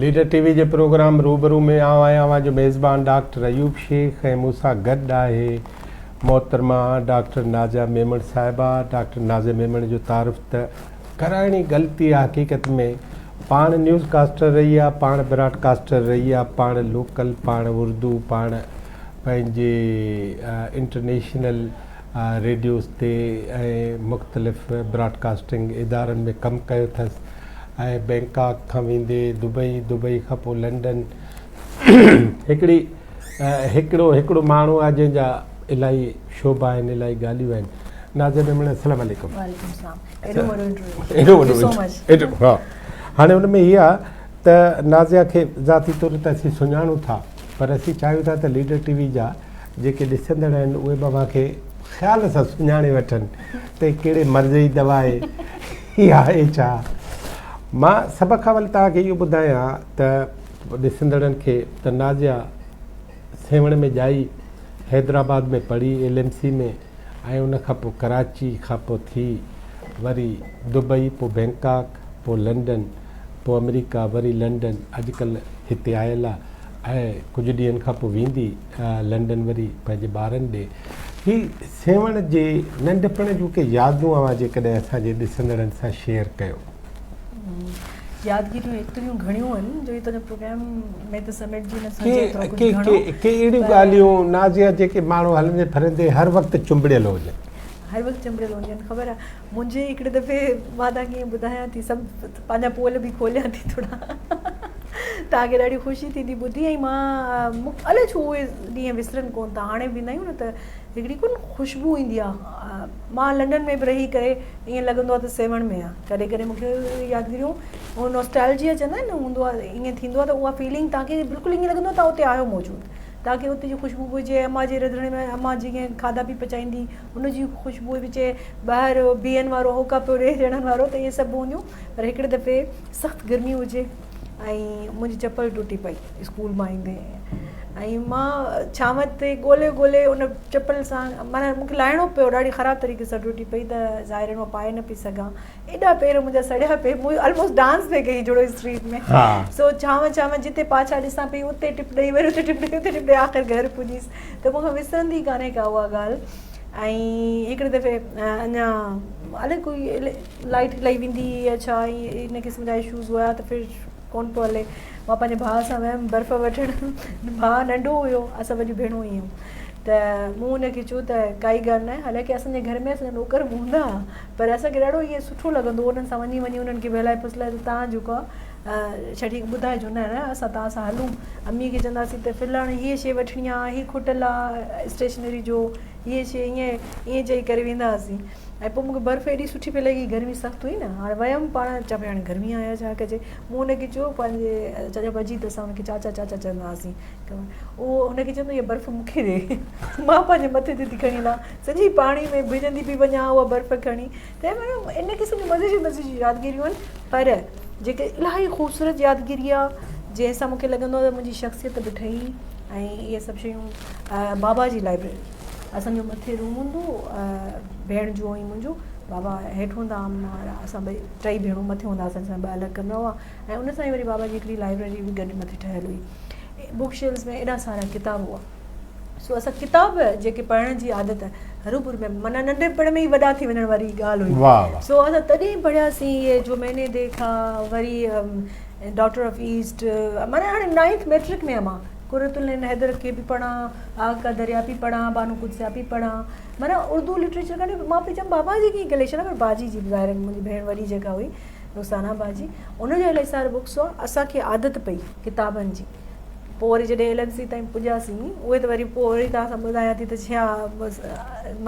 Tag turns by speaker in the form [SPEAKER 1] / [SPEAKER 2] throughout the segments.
[SPEAKER 1] Leader ٽي V جي programme روبرو ۾ آئون آهيان اوهان جو ميزبان ڊاڪٽر ايوب شيخ ۽ مون سان گڏ آهي محترمه ڊاڪٽر نازيه ميمڻ صاحبه. ڊاڪٽر نازيه ميمڻ جو تعارف ته ڪرائڻ ئي غلطي آهي حقيقت ۾ پاڻ نيوز ڪاسٽر رهي آهي پاڻ براڊ ڪاسٽر رهي آهي پاڻ لوڪل پاڻ اردو پاڻ پنهنجي انٽرنيشنل ريڊيوز تي ۽ مختلف براڊ ڪاسٽنگ ادارن ۾ ڪم ڪيو اٿس ۽ بئنڪاڪ کان ويندي دبئي، دبئي کان پوء لنڊن. هڪڙي هڪڙو هڪڙو ماڻهو آهي جنهن جا الاهي شعبا آهن الاهي ڳالهيون آهن. نازيه ميمڻ السلام عليڪم.
[SPEAKER 2] وعليڪم السلام. ايڏو وڏو انٽرويو.
[SPEAKER 1] ايڏو وڏو انٽرويو. ها هاڻي ان ۾ هي آهي ته نازيه کي ذاتي طور ته اسين سڃاڻون ٿا پر اسين چاهيون ٿا ته ليڊر ٽي وي جا جيڪي ڏسندڙ آهن اهي به اوهان کي خيال سان سڃاڻي وٺن ته ڪهڙي مرض جي دوا آهي هي آهي ڇا؟ مان سڀ کان اول توهان کي اهو ٻڌايان ته ڏسندڙن کي ته نازيه سيوهڻ ۾ ڄائي، حيدرآباد ۾ پڙهي ايل ايم سي ۾ ۽ ان کان پوء ڪراچي کان پوء ٿي وري دبئي پوء بئنڪاڪ پوء لنڊن پوء آمريڪا وري لنڊن اڄڪلهه هتي آيل آ ۽ ڪجهه ڏينهن کان پوء ويندي لنڊن وري پنهنجي ٻارن ڏي. هي سيوهڻ جي ننڍپڻ جون ڪي يادون اوهان جيڪڏهن اسان جي ڏسندڙن سان شيئر ڪيو.
[SPEAKER 2] يادگيريون ايتريون گهڻيون آهن جو هي تنهنجو پروگرام ۾ ته سميٽجي نه سگهجي ايترو ڪجهه گهڻو.
[SPEAKER 1] ڪي اهڙيون ڳالهيون نازيه جيڪي ماڻهو هلندي ڦرندي هر وقت چنبڙيل هجن.
[SPEAKER 2] هر وقت چنبڙيل هجن خبر آهي منهنجي هڪڙي دفعي مان توهان کي ائين ٻڌايان ٿي سڀ پنهنجا پول به کوليان ٿي ٿورا توهان کي ڏاڍي خوشي ٿيندي ٻڌي ۽ مان الائي ڇو اهي ڏينهن وسرن ڪون ٿا هاڻي به ويندا آهيون نه ته هڪڙي ڪون خوشبو ايندي آهي مان لنڊن ۾ به رهي ڪري ائين لڳندو آهي ته سيوهڻ ۾ آهيان ڪڏهن ڪڏهن مونکي يادگيريون اهو نوسٽالجيا چوندا آهن نه هوندو آهي ائين ٿيندو آهي ته اها فيلنگ توهان کي بلڪل ائين لڳندو آهي توهان اتي آهيو موجود توهان کي اتي جي خوشبو به هجي امان جي رڌڻي ۾ امان جيئن کاڌا پي پچائيندي ان جي خوشبو به اچي ٻاهر بيهن وارو هوڪا پيو ڏي ريڙهن وارو ته اهي سڀ هونديون پر هڪڙي دفعي سخت گرمي هجي ۽ منهنجي چپل ٽٽي پئي اسڪول مان ايندي ۽ مان ڇانو تي ڳولي ڳولي ان چپل سان معنيٰ مونکي لاهڻو پيو ڏاڍي خراب طريقي سان ٽٽي پئي ته ظاهر مان پائي نه پئي سگهان ايڏا پير منهنجا سڙيا پئي مون آلموسٽ ڊانس پئي ڪئي جهڙو اسٽريٽ ۾ سو ڇانو ڇانو جتي پاڇا ڏسان پئي اتي ٽپ ڏئي وري اتي ٽپ ڏئي اتي ٽپ ڏئي آخر گهر پڄيس ته مون کان وسرندي ڪانهي ڪا اها ڳالهه ۽ هڪڙي دفعي اڃا الائي ڪوئي لائيٽ لهي ويندي هئي يا ڇا ان قسم جا اشوز هيا ته فرج ڪونه پيو هلي مان پنهنجي ڀاء سان ويم برف وٺڻ ڀاء ننڍو هيو اسان وڏيون ڀيڻون هيون ته مون ان کي چيو ته ڪائي ڳالهه ناهي حالانڪه اسان جي گهر ۾ اسان جا نوڪر به هوندا هئا پر اسان کي ڏاڍو ائين سٺو لڳندو هو انهن سان وڃي وڃي انهن کي بهلائي ڦسلائي ته تان جيڪو آهي اڇا ٺيڪ ٻڌائجو نه نه اسان توهان سان هلون امي کي چونداسين ته فلاڻي هيء شيء وٺڻي آ هي کٽل آ اسٽيشنري جو هيء شيء ائين ائين چئي ڪري ويندا هئاسين ۽ پوء مون کي برف ايڏي سٺي پئي لڳي گرمي سخت هئي نه هاڻي ويم پاڻ چوان پئي هاڻي گرمي آهي ڇا ڪجي مون هن کي چيو پنهنجي چاچا مجيد اسان هن کي چاچا چاچا چوندا هئاسين اهو هن کي چوندو هيء برف مون کي ڏي مان پنهنجي مٿي تي ٿي کڻي هلان سڄي پاڻي ۾ ڀڄندي پئي وڃان اها برف کڻي ته معنيٰ ان قسم جون مزي جون مزي جون يادگيريون آهن پر جيڪي الاهي خوبصورت يادگيري آهي جنهن سان مونکي لڳندو آهي ته منهنجي شخصيت به ٺهي ۽ اهي سڀ شيون بابا جي لائبريري اسان جو مٿي روم هوندو هو ڀيڻ جو ۽ منهنجو بابا هيٺ هوندا هئا اسان ٻئي ٽئي ڀيڻون مٿي هوندا هئاسين اسان جا ٻه الڳ ڪمرا هئا ۽ ان سان ئي وري بابا جي هڪڙي لائبريري به گڏ مٿي ٺهيل هئي بڪ شيلز ۾ ايڏا سارا ڪتاب هئا سو اسان ڪتاب جيڪي پڙهڻ جي عادت هروڀرو ۾ معنيٰ ننڍپڻ ۾ ئي وڏا ٿي وڃڻ واري ڳالهه هئي
[SPEAKER 1] واهه
[SPEAKER 2] سو اسان تڏهن پڙهياسين اهي جو مين ني ديکا وري ڊاٽر آف ايسٽ معنيٰ هاڻي نائنٿ ميٽرڪ ۾ مان قرت العين حيدر کي به پڙهان آگ کا دريا به پڙهان بانو قدسيه به پڙهان معنيٰ اردو لٽريچر ڪانه مان پئي چوان بابا جي ڪيئن ڪليڪشن آهي پر باجي جي ظاهر منهنجي ڀيڻ وڏي جيڪا هئي رخسانه باجي ان جا الاهي سارا بڪس هئا اسان کي عادت پئي ڪتابن جي پوء وري جڏهن ايل ايم سي تائين پڄياسين اهي ته وري پوء وري توهان سان ٻڌايان ٿي ته ڇا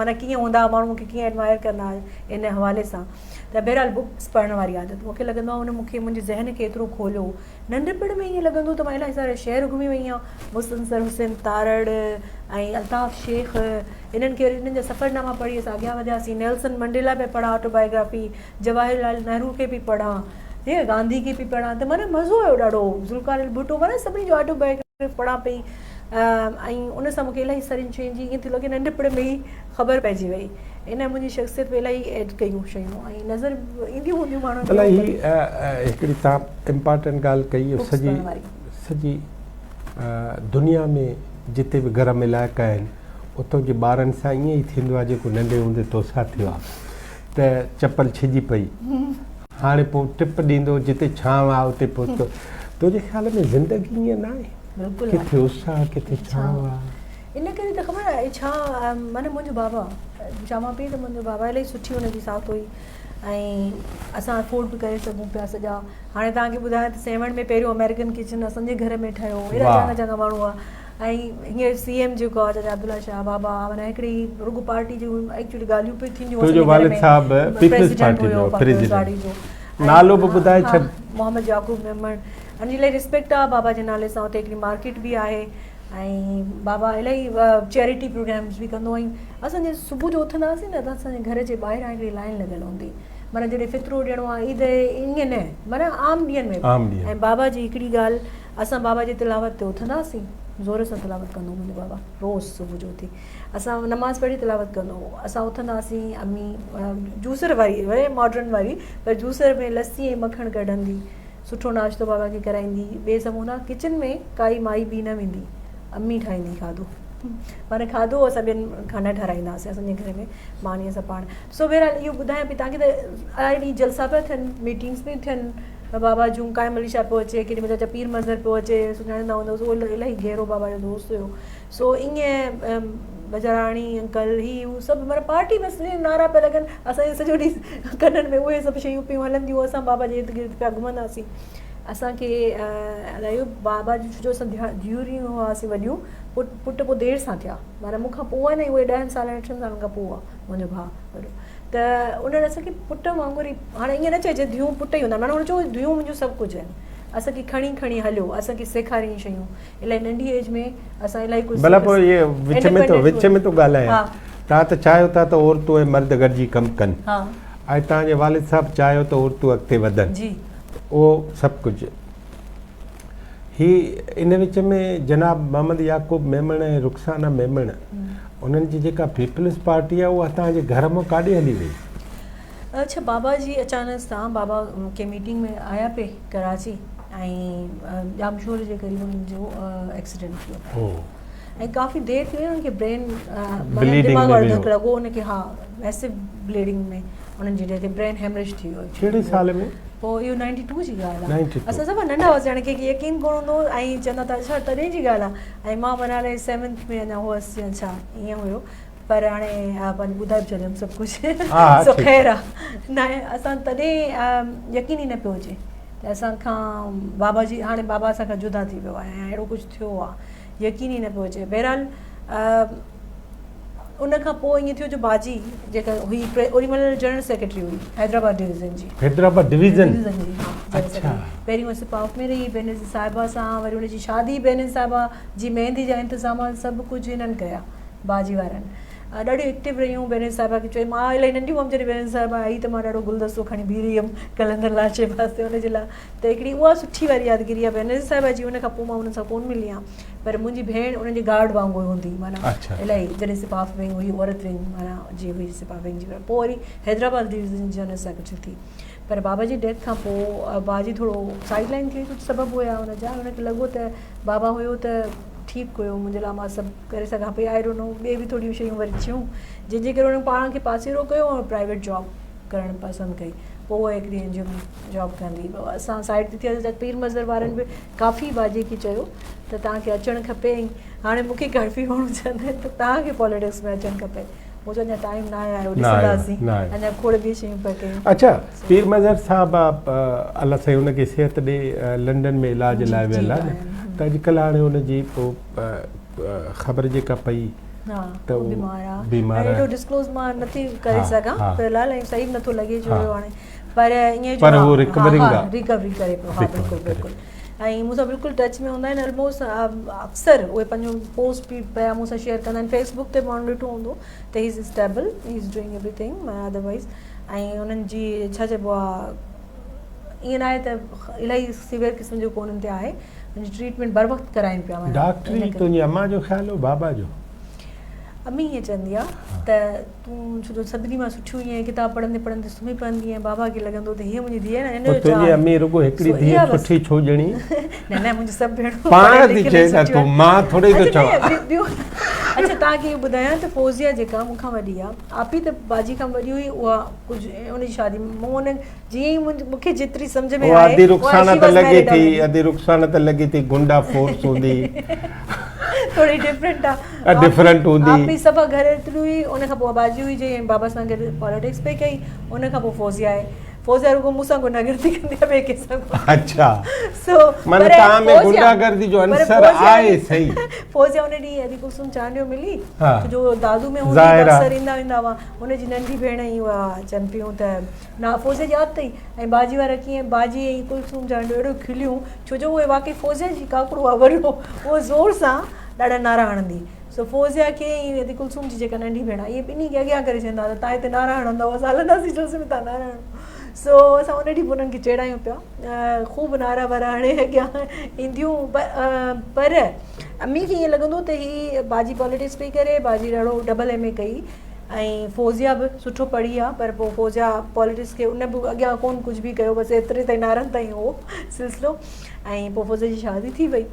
[SPEAKER 2] معنيٰ ڪيئن هوندا هئا ماڻهو مون کي ڪيئن ايڊمائر ڪندا هئا ان حوالي سان ته بهرحال بڪس پڙهڻ واري عادت مون کي لڳندو آهي ان مون کي منهنجي ذهن کي ايترو کوليو ننڍپڻ ۾ ائين لڳندو ته مان الاهي سارا شهر گهمي وئي آهيان مستنصر حسين تارڙ ۽ الطاف شيخ انهن کي وري انهن جا سفرناما پڙهي اسان اڳيان وڌياسين نيلسن منڊيلا پيا پڙهان آٽوبايوگرافي جواهر لال نهرو کي پئي پڙهان ٺيڪ آهي گانڌي کي پئي پڙهان ته معنيٰ مزو آيو ڏاڍو ذوالفقار علي ڀٽو معنيٰ سڀني جو آٽو بايوگرافي پڙهان پئي ۽ ان سان مونکي الاهي سارين شين جي ائين ٿي لڳي ننڍپڻ ۾ ئي خبر پئجي وئي. ان منهنجي شخصيت ۾ الاهي ايڊ ڪيون شيون ۽ نظر اينديون هونديون ماڻهن
[SPEAKER 1] کي. ڀلا هي هڪڙي توهان امپارٽنٽ ڳالهه ڪئي سڄي سڄي دنيا ۾ جتي به گرم علائقا آهن اتان جي ٻارن سان ائين ئي ٿيندو آهي جيڪو ننڍي هوندي توسان ٿيو آهي ته چپل ڇڄي پئي هاڻي پوء ٽپ ڏيندو جتي ڇانو آهي اتي پهتو تنهنجي خيال ۾ زندگي ائين ناهي ڪٿي اس آهي ڪٿي ڇانو آهي.
[SPEAKER 2] ان ڪري ته خبر آهي ڇا معنيٰ منهنجو بابا چوان پئي ته منهنجو بابا الاهي سٺي هن جي ساٿ هئي ۽ اسان افورڊ به ڪري سگهون پيا سڄا هاڻي توهان کي ٻڌايان ته سيوهڻ ۾ پهريون آمريڪن ڪچن اسان جي گهر ۾ ٺهيو اهڙا چڱا چڱا ماڻهو هئا ۽ هينئر سي ايم جيڪو آهي چاچا عبدالله شاهه بابا معنيٰ هڪڙي رڳو پارٽي جون ايڪچولي ڳالهيون پئي ٿينديون
[SPEAKER 1] تنهنجو والد صاحب پيپلز پارٽي جو پريزيڊنٽ نالو به ٻڌائي ڇڏ.
[SPEAKER 2] محمد يعقوب ميمڻ ان جي الاهي ريسپيڪٽ آهي بابا جي نالي سان اتي هڪڙي مارڪيٽ به آهي ۽ بابا الاهي چيرٽي پروگرامز به ڪندو ۽ اسان جي صبح جو اٿندا هئاسين نه ته اسان جي گهر جي ٻاهران هڪڙي لائين لڳل هوندي معنيٰ جڏهن فطرو ڏيڻو آهي عيد ائين نه معنيٰ عام ڏينهن ۾ به ۽ بابا جي هڪڙي ڳالهه اسان بابا جي تلاوت تي اٿندا هئاسين زور سان تلاوت ڪندو هو منهنجو بابا روز صبح جو اٿي اسان نماز پڙهي تلاوت ڪندو هو اسان اٿندا هئاسين امي جوسر واري ماڊرن واري پر جوسر ۾ لسي ۽ مکڻ ڪڍندي سٺو ناشتو بابا کي ڪرائيندي ٻئي سڀ هوندا ڪچن ۾ ڪائي مائي ٻي نه ويندي امي ٺاهيندي کاڌو معنيٰ کاڌو اسان ٻين کان نه ٺاراهيندا هئاسين اسان جي گهر ۾ ماني اسان پاڻ سو بهرحال اهو ٻڌايان پئي تانکي ته آئي ڏينهن جلسا پيا ٿين ميٽنگس پيون ٿين بابا جون قائم علي شاهه پيو اچي ڪيڏي مهل چاچا پير مظهر پيو اچي سڃاڻيندا هوندؤ اهو الاهي گهرو بابا جو دوست هيو سو ائين بجاراڻي انڪل هي هو سڀ معنيٰ پارٽي بس نعرا پيا لڳن اسان جي سڄو ڏينهن ڪنن ۾ اهي سڀ شيون پيون هلنديون اسان بابا جي ارد گرد پيا گهمنداسين اسانکي الاهي بابا جون ڇو جو اسان ڌيئريون هئاسين وڏيون پٽ پٽ پوء دير سان ٿيا معنيٰ مون کان پوء آهن ۽ اهي ڏهن سالن اٺن سالن کان پوء آهي منهنجو ڀاء وڏو ته انهن اسان کي پٽ وانگر ئي هاڻي ائين نه چئجي ڌيئون پٽ ئي هوندا آهن معنيٰ هن چيو ڌيئون منهنجون سڀ ڪجهه آهن اسان کي کڻي کڻي هليو اسان کي سيکاريائين شيون الاهي ننڍي ايج ۾ اسان الاهي ڪجهه
[SPEAKER 1] ڀلا پوء اهي وچ ۾ ٿو وچ ۾ ٿو ڳالهايان توهان ته چاهيو ٿا ته عورتون ۽ مرد گڏجي ڪم ڪن ۽ توهان جي والد صاحب چاهيو ته عورتون اڳتي وڌن اهو سڀ ڪجهه هي ان وچ ۾ جناب محمد يعقوب ميمڻ ۽ رخسانه ميمڻ انهن جي جيڪا پيپلز پارٽي آهي اها توهان جي گهر مان ڪاڏي هلي وئي؟
[SPEAKER 2] اڇا بابا جي اچانڪ سان بابا ڪنهن ميٽنگ ۾ آيا پئي ڪراچي ۽ ڄامشوري جي قريب انهن جو ايڪسيڊنٽ ٿيو ۽ ڪافي دير ٿي وئي انهن کي برين معنيٰ دماغ وارو ڌڪ لڳو ان کي ها ميسو بليڊنگ ۾ انهن جي ڊيٿ برين هيمريج ٿي ويو.
[SPEAKER 1] ڪهڙي سال ۾؟
[SPEAKER 2] پوء اهو نائنٽي ٽو جي ڳالهه آهي اسان سڀ ننڍا هئاسين هاڻي ڪنهن کي يقين ڪونه هوندو هو ۽ چوندا ته اڇا تڏهن جي ڳالهه آهي ۽ مان معنيٰ الائي سيونٿ ۾ اڃا هئس يا ڇا ائين هيو پر هاڻي پنهنجو ٻڌائي به ڇڏيم سڀ ڪجهه سو خير آ نه اسان تڏهن يقين ئي نه پيو اچي ته اسان کان بابا جي هاڻي بابا اسان کان جدا ٿي ويو آهي ۽ اهڙو ڪجهه ٿيو آ يقين ئي نه پيو اچي بهرحال ان کان پوء ائين ٿيو جو باجي جيڪا هئي اوڏي مهل جنرل سيڪريٽري هئي حيدرآباد ڊويزن جي
[SPEAKER 1] حيدرآباد ڊويزن
[SPEAKER 2] ڊويزن جي ها جنرل سيڪريٽري پهرين هوء سپاف ۾ رهي بينظير صاحبه سان وري ان جي شادي بينظير صاحبه جي مهندي جا انتظام سڀ ڪجهه هنن ڪيا باجي وارن ڏاڍيون ايڪٽو رهيون بينظير صاحبه کي چيو مان الاهي ننڍي هئم جڏهن بينظير صاحبه آئي ته مان ڏاڍو گلدستو کڻي بيهي رهي هيم قلندر لال شهباز تي ان جي لاء ته هڪڙي اها سٺي واري يادگيري آهي بينظير صاحبه جي ان کان پوء مان انهن سان ڪونه ملي آهيان پر منهنجي ڀيڻ انهن جي گارڊ وانگر هوندي معنيٰ الاهي جڏهن سپاف ونگ هئي عورت ونگ معنيٰ جي هئي سپاف ونگ جي پوء وري حيدرآباد ڊويزن جي جنرل سيڪريٽري ٿي پر بابا جي ڊيٿ کان پوء باجي ٿورو سائيڊ لائن ٿي وئي ڪجهه سبب هيا ان جا ان کي لڳو ته بابا هيو ته ٺيڪ هيو منهنجي لاء مان سڀ ڪري سگهان پئي I don't know ٻي به ٿوريون شيون وري ٿيون جنهن جي ڪري هن پاڻ کي پاسيرو ڪيو ۽ پرائيويٽ جاب ڪرڻ پسند ڪئي پوء هوء هڪڙي اين جي او ۾ جاب ڪندي پوء اسان سائيڊ تي ٿي وياسين پير مظهر وارن به ڪافي باجي کي چيو ته توهان کي اچڻ کپي ۽ هاڻي مون کي ڪافي ماڻهو چوندا آهن ته توهان کي پاليٽڪس ۾ اچڻ کپي مون چيو اڃا ٽائيم ناهي آيو ڏسنداسين اڃا کوڙ ٻيون شيون پيا ڪيون.
[SPEAKER 1] اڇا پير مظهر صاحب الله سائين ان کي صحت ڏي لنڊن ۾ علاج لاء ويل آهي نه ته اڄڪلهه هاڻي ان جي پوء خبر جيڪا پئي
[SPEAKER 2] ته هو بيمار آ بيمار آ ايڏو ڊسڪلوز مان نٿي ڪري سگهان في الحال ۽ صحيح به نٿو لڳي جو هاڻي پر ائين
[SPEAKER 1] جو پر هو ريڪورنگ آ
[SPEAKER 2] ريڪوري ڪري پيو ها بلڪل بلڪل ۽ مون سان بلڪل ٽچ ۾ هوندا آهن الموسٽ اڪثر اهي پنهنجو پوسٽ به پيا مون سان شيئر ڪندا آهن فيس بڪ تي ماڻهن ڏٺو هوندو ته he is stable he is doing everything otherwise ۽ انهن جي ڇا چئبو آ ائين ناهي ته الاهي سيويئر قسم جو ڪو انهن تي آهي ان جي ٽريٽمينٽ بر وقت ڪرائين پيا.
[SPEAKER 1] ڊاڪٽري تنهنجي امان جو خيال هو بابا جو؟
[SPEAKER 2] امي ائين چوندي آ ته تون ڇو جو سڀني مان سٺي هئي ۽ ڪتاب پڙهندي پڙهندي سمهي پوندي هئين بابا کي لڳندو ته هيء منهنجي ڌيء آهي نه هن جو
[SPEAKER 1] پوء تنهنجي
[SPEAKER 2] چاهه
[SPEAKER 1] امي رڳو هڪڙي
[SPEAKER 2] سو
[SPEAKER 1] ڌيء
[SPEAKER 2] اها بس
[SPEAKER 1] سٺي ڇو ڄڻي؟
[SPEAKER 2] نه نه منهنجون سڀ ڀيڻون
[SPEAKER 1] پاڻ
[SPEAKER 2] پڙهيل
[SPEAKER 1] ٿي
[SPEAKER 2] لکيل
[SPEAKER 1] چئي
[SPEAKER 2] ۽
[SPEAKER 1] نه
[SPEAKER 2] سٺيون
[SPEAKER 1] تون
[SPEAKER 2] آهن.
[SPEAKER 1] مان ٿوري ٿو
[SPEAKER 2] اڇا
[SPEAKER 1] چوان.
[SPEAKER 2] نه ٻيو اڇا توهان کي اهو ٻڌايان ته فوزيه جيڪا مون کان وڏي آ آپي ته باجي کان وڏي هئي اها ڪجهه ان جي شادي مون ان جيئن ئي مون کي جيتري سمجهه ۾
[SPEAKER 1] اها
[SPEAKER 2] آئي
[SPEAKER 1] ادي
[SPEAKER 2] اها
[SPEAKER 1] رخسانه
[SPEAKER 2] شي
[SPEAKER 1] ته
[SPEAKER 2] واز
[SPEAKER 1] لڳي
[SPEAKER 2] ميرڊ
[SPEAKER 1] ٿي
[SPEAKER 2] آلريڊي.
[SPEAKER 1] ادي رخسانه ته لڳي ٿي گنڊا فورس هوندي.
[SPEAKER 2] ٿوري ڊفرنٽ آ
[SPEAKER 1] ڊفرنٽ هوندي.
[SPEAKER 2] آپي صفا گهر ايتري هئي ان کان پوء باجي هئي جنهن بابا سان گڏ پاليٽڪس پئي ڪئي ان کان پوء فوزيه آهي فوزيه رڳو مون سان گنڊا گردي ڪندي آ ٻئي ڪنهن سان ڪونه.
[SPEAKER 1] اڇا
[SPEAKER 2] سو
[SPEAKER 1] معنيٰ
[SPEAKER 2] پر
[SPEAKER 1] توهان ۾
[SPEAKER 2] فوزيه
[SPEAKER 1] گنڊا گردي جو
[SPEAKER 2] پر
[SPEAKER 1] عنصر
[SPEAKER 2] فوزيه
[SPEAKER 1] آهي صحيح.
[SPEAKER 2] فوزيه ان ڏينهن ادي ڪلثوم چانڊيو ملي
[SPEAKER 1] ها
[SPEAKER 2] ڇو جو دادو ۾ هوندي
[SPEAKER 1] ظاهر آ.
[SPEAKER 2] اڪثر ايندا ويندا هئا ان جي ننڍي ڀيڻ ئي اها چون پيون ته نه فوزيه ياد اٿئي ۽ باجي وارا ڪيئن باجي ۽ ڪلثوم چانڊيو اهڙو کليون ڇو جو اهي واقعي فوزيه جي ڪاڪڙو آ وريو اهو زور سان ڏاڍا نعرا هڻندي سو فوزيه کي ۽ ادي ڪلثوم جي جيڪا ننڍي ڀيڻ آ اهي ٻنهي کي اڳيان ڪري ڇڏيندا ته تان هتي نعرا هڻندؤ اسان هلنداسين جلسي ۾ تان نعرا هڻو سو اسان ان ڏينهن به انهن کي چيڙايون پيا خوب نعرا وارا هڻي اڳيان اينديون پر امي کي ائين لڳندو ته هي باجي پاليٽڪس پئي ڪري باجي ڏاڍو ڊبل ايم اي ڪئي ۽ فوزيا به سٺو پڙهي ها پر پوء فوزيا پاليٽڪس کي ان به اڳيان ڪون ڪجهه به ڪيو بس ايتري تائين نعرن تائين هو سلسلو ۽ پوء فوزيا جي شادي ٿي وئي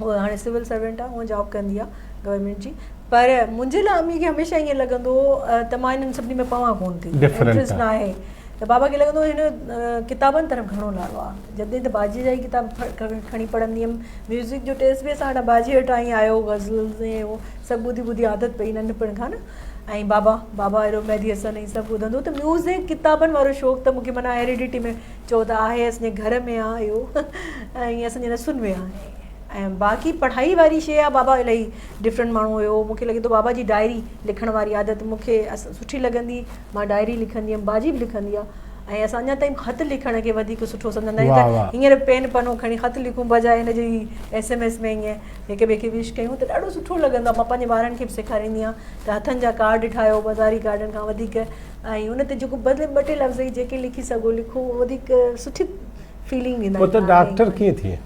[SPEAKER 2] هوء هاڻي سول سرونٽ آهي هوء جاب ڪندي آهي گورنمينٽ جي پر منهنجي لاء امي کي هميشه ائين لڳندو هو ته مان انهن سڀني ۾ پوان ڪون ٿي انٽرسٽ نه آهي ته بابا کي لڳندو هو هن ڪتابن طرف گهڻو لاڙو آهي جڏهن ته باجي جا ئي ڪتاب کڻي پڙهندي هيم ميوزڪ جو ٽيسٽ به اسان وٽ باجي وٽان ئي آيو غزل ۽ هو سڀ ٻڌي ٻڌي عادت پئي ننڍپڻ کان نه ۽ بابا بابا اهڙو مهدي حسن ۽ سڀ ٻڌندو ته ميوزڪ ڪتابن وارو شوق ته مونکي معنيٰ هيريڊٽي ۾ چئو ته آهي اسان جي گهر ۾ آ اهو ۽ اسان جي نسن ۾ آ ۽ باقي پڙهائي واري شي آ بابا الاهي ڊفرنٽ ماڻهو هيو مونکي لڳي ٿو بابا جي ڊائري لکڻ واري عادت مونکي سٺي لڳندي مان ڊائري لکندي هيم باجي به لکندي آ ۽ اسان اڃا تائين خط لکڻ کي وڌيڪ سٺو سمجهندا آهيون ته هينئر پين پنو کڻي خط لکون بجاء هن جي ايس ايم ايس ۾ ائين هڪ ٻئي کي وش ڪيون ته ڏاڍو سٺو لڳندو آهي مان پنهنجي ٻارن کي به سيکاريندي آهيان ته هٿن جا ڪارڊ ٺاهيو بازاري ڪارڊن کان وڌيڪ ۽ ان تي جيڪو ڀلي ٻه ٽي لفظ ئي جيڪي لکي سگهو لکو وڌيڪ سٺي فيلنگ ڏيندا
[SPEAKER 1] پوء ته ڊاڪٽر ڪيئن ٿئين؟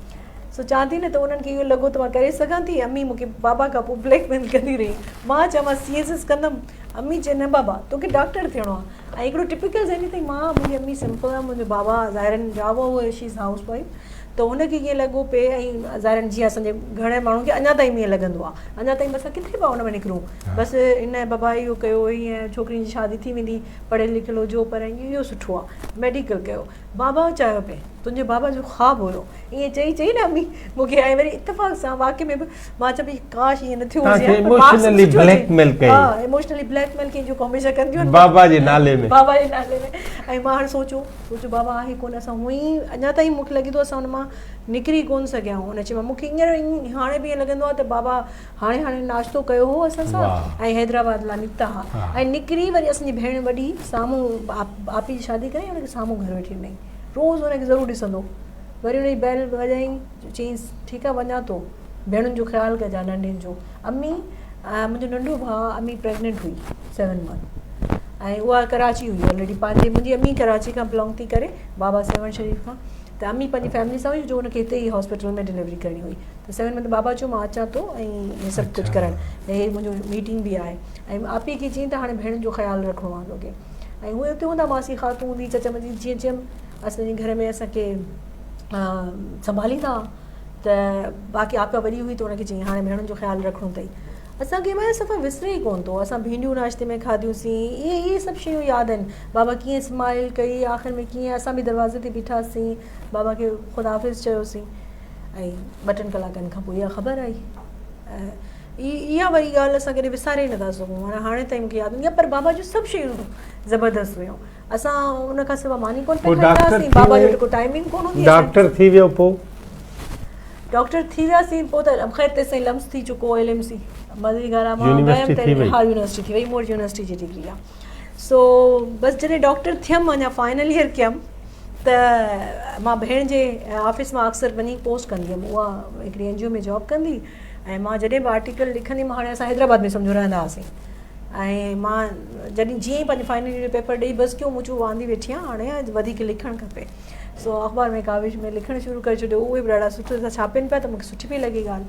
[SPEAKER 2] سو چوان ٿي نه ته انهن کي اهو لڳو ته مان ڪري سگهان ٿي امي مون کي بابا کان پوء بليڪ ميل ڪندي رهي مان چيو مان سي ايس ايس ڪندم امي چئي نه بابا توکي ڊاڪٽر ٿيڻو آهي ۽ هڪڙو ٽپيڪل ذهني اٿئي مان منهنجي امي سمپل آهي منهنجو بابا ظاهرن جاوو هو شي از هائوس وائيف ته هن کي ائين لڳو پئي ۽ ظاهرن جيئن اسان جي گهڻن ماڻهن کي اڃا تائين ائين لڳندو آهي اڃا تائين بس ڪٿي پيا ان ۾ نڪرون بس ان بابا اهو ڪيو هيئن ڇوڪرين جي شادي ٿي ويندي پڙهيل لکيل هجو پر اهو سٺو آهي ميڊيڪل ڪيو بابا چاهيو پئي تنهنجي بابا جو خواب هيو ائين چئي چئي نه امي مون کي ۽ وري اتفاق سان واقعي ۾ به مان چيو پئي ڪاش ائين نه ٿيو هجي ها پر مارڪس
[SPEAKER 1] ايموشنلي بليڪ ميل ڪئي
[SPEAKER 2] ها ايموشنلي بليڪ ميل ڪئي جيڪو هميشه ڪنديون آهن
[SPEAKER 1] بابا جي نالي ۾
[SPEAKER 2] بابا جي نالي ۾ ۽ مان هاڻي سوچو سوچيو بابا آهي ڪونه اسان هونئن ئي اڃا تائين مون کي لڳي ٿو اسان ان مان نڪري ڪونه سگهيا آهيون ان چيو مون کي هينئر هاڻي به ائين لڳندو آهي ته بابا هاڻي هاڻي ناشتو ڪيو هو اسان سان ۽ حيدرآباد لاء نڪتا ها ۽ نڪري وري اسان جي ڀيڻ وڏي سامهون آپي جي شادي ڪرائي ان کي سامهون گهر ويٺي ڏنائين روز ان کي ضرور ڏسندو وري ان جي بيل وڄائين چيائينس ٺيڪ آهي وڃان ٿو ڀيڻن جو خيال ڪجان ننڍين جو امي منهنجو ننڍو ڀاء امي پريگننٽ هئي سيون منٿ ۽ اها ڪراچي هئي آلريڊي پنهنجي منهنجي امي ڪراچي کان بلانگ ٿي ڪري بابا سيوهڻ شريف کان ته امي پنهنجي فيملي سان هئي جو ان کي هتي ئي هاسپيٽل ۾ ڊليوري ڪرڻي هئي ته سيون منٿ بابا چيو مان اچان ٿو ۽ هي سڀ ڪجهه ڪرڻ ۽ هي منهنجو ميٽنگ به آهي ۽ آپي کي چيائين ته هاڻي ڀيڻن جو خيال رکڻو آهي توکي ۽ هو اتي هوندا ماسي خاتون هوندي چچا مجيد جيئن چيم اسان جي گهر ۾ اسان کي سنڀاليندا ته باقي آپا وڏي هئي ته ان کي چيائين هاڻي ڀيڻن جو خيال رکڻو اٿئي. اسان کي معنيٰ صفا وسري ئي ڪونه ٿو. اسان ڀينڊيون ناشتي ۾ کاڌيون سين. اهي اهي سڀ شيون ياد آهن. بابا ڪيئن اسمائل ڪئي آخر ۾ ڪيئن اسان به دروازي تي بيٺاسين. بابا کي خدا حافظ چيوسين ۽ ٻه ٽن ڪلاڪن کان پوء اها خبر آئي. اها وري ڳالهه اسان ڪڏهن وساري ئي نٿا سگهون. معنيٰ هاڻي تائين مون کي ياد ايندي آهي پر بابا جون سڀ شيون زبردست هيون. اسان ان کان سوا ماني ڪونه پيا کائيندا هئاسين بابا جو ڪو ٽائمنگ ڪونه هوندي
[SPEAKER 1] ڊاڪٽر ٿي ويو پو
[SPEAKER 2] ڊاڪٽر ٿي وياسين پو ته خير تيسين لمس ٿي چڪو ايل ايم سي مزي گهر مان ويم ته ها يونيورسٽي ٿي وئي مون وٽ يونيورسٽي جي ڊگري آ سو بس جڏهن ڊاڪٽر ٿيم اڃا فائنل ايئر ڪيم ته مان ڀيڻ جي آفيس مان اڪثر وڃي پوسٽ ڪندي هيم اها هڪڙي اين جي او ۾ جاب ڪندي ۽ مان جڏهن به آرٽيڪل لکندي هيم هاڻي اسان حيدرآباد ۾ سمجهو رهندا هئاسين ۽ مان جڏهن جيئن ئي پنهنجو فائنل ايئر جو پيپر ڏئي بس ڪيو مون چيو واندي ويٺي آهيان هاڻي وڌيڪ لکڻ کپي سو اخبار ۾ ڪاوش ۾ لکڻ شروع ڪري ڇڏيو اهي به ڏاڍا سٺي سان ڇاپين پيا ته مونکي سٺي پئي لڳي ڳالهه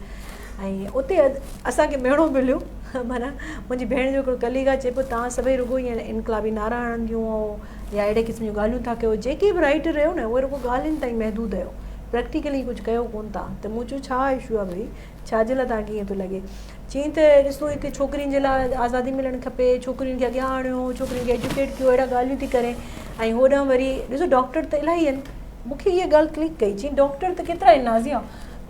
[SPEAKER 2] ۽ اتي اسانکي ميڻو مليو معنيٰ منهنجي ڀيڻ جو هڪڙو ڪليگ آهي چئي پيو توهان سڀئي رڳو ائين انقلابي نعرا هڻنديون آهيو يا اهڙي قسم جون ڳالهيون ٿا ڪيو جيڪي به رائيٽر آهيو نه اهي رڳو ڳالهين تائين محدود آهيو پريڪٽيڪلي ڪجهه ڪيو ڪونه ٿا ته مون چيو ڇا اشو آهي ڀئي ڇا جي لاء توهان کي ائين ٿو لڳي؟ چيائين ته ڏسو هتي ڇوڪرين جي لاء آزادي ملڻ کپي، ڇوڪرين کي اڳيان آڻيو، ڇوڪرين کي ايجوڪيٽ ڪيو، اهڙا ڳالهيون ٿي ڪرين ۽ هوڏانهن وري ڏسو ڊاڪٽر ته الاهي آهن. مون کي اها ڳالهه ڪلڪ ڪئي، چيائين ڊاڪٽر ته ڪيترا آهن نازيا،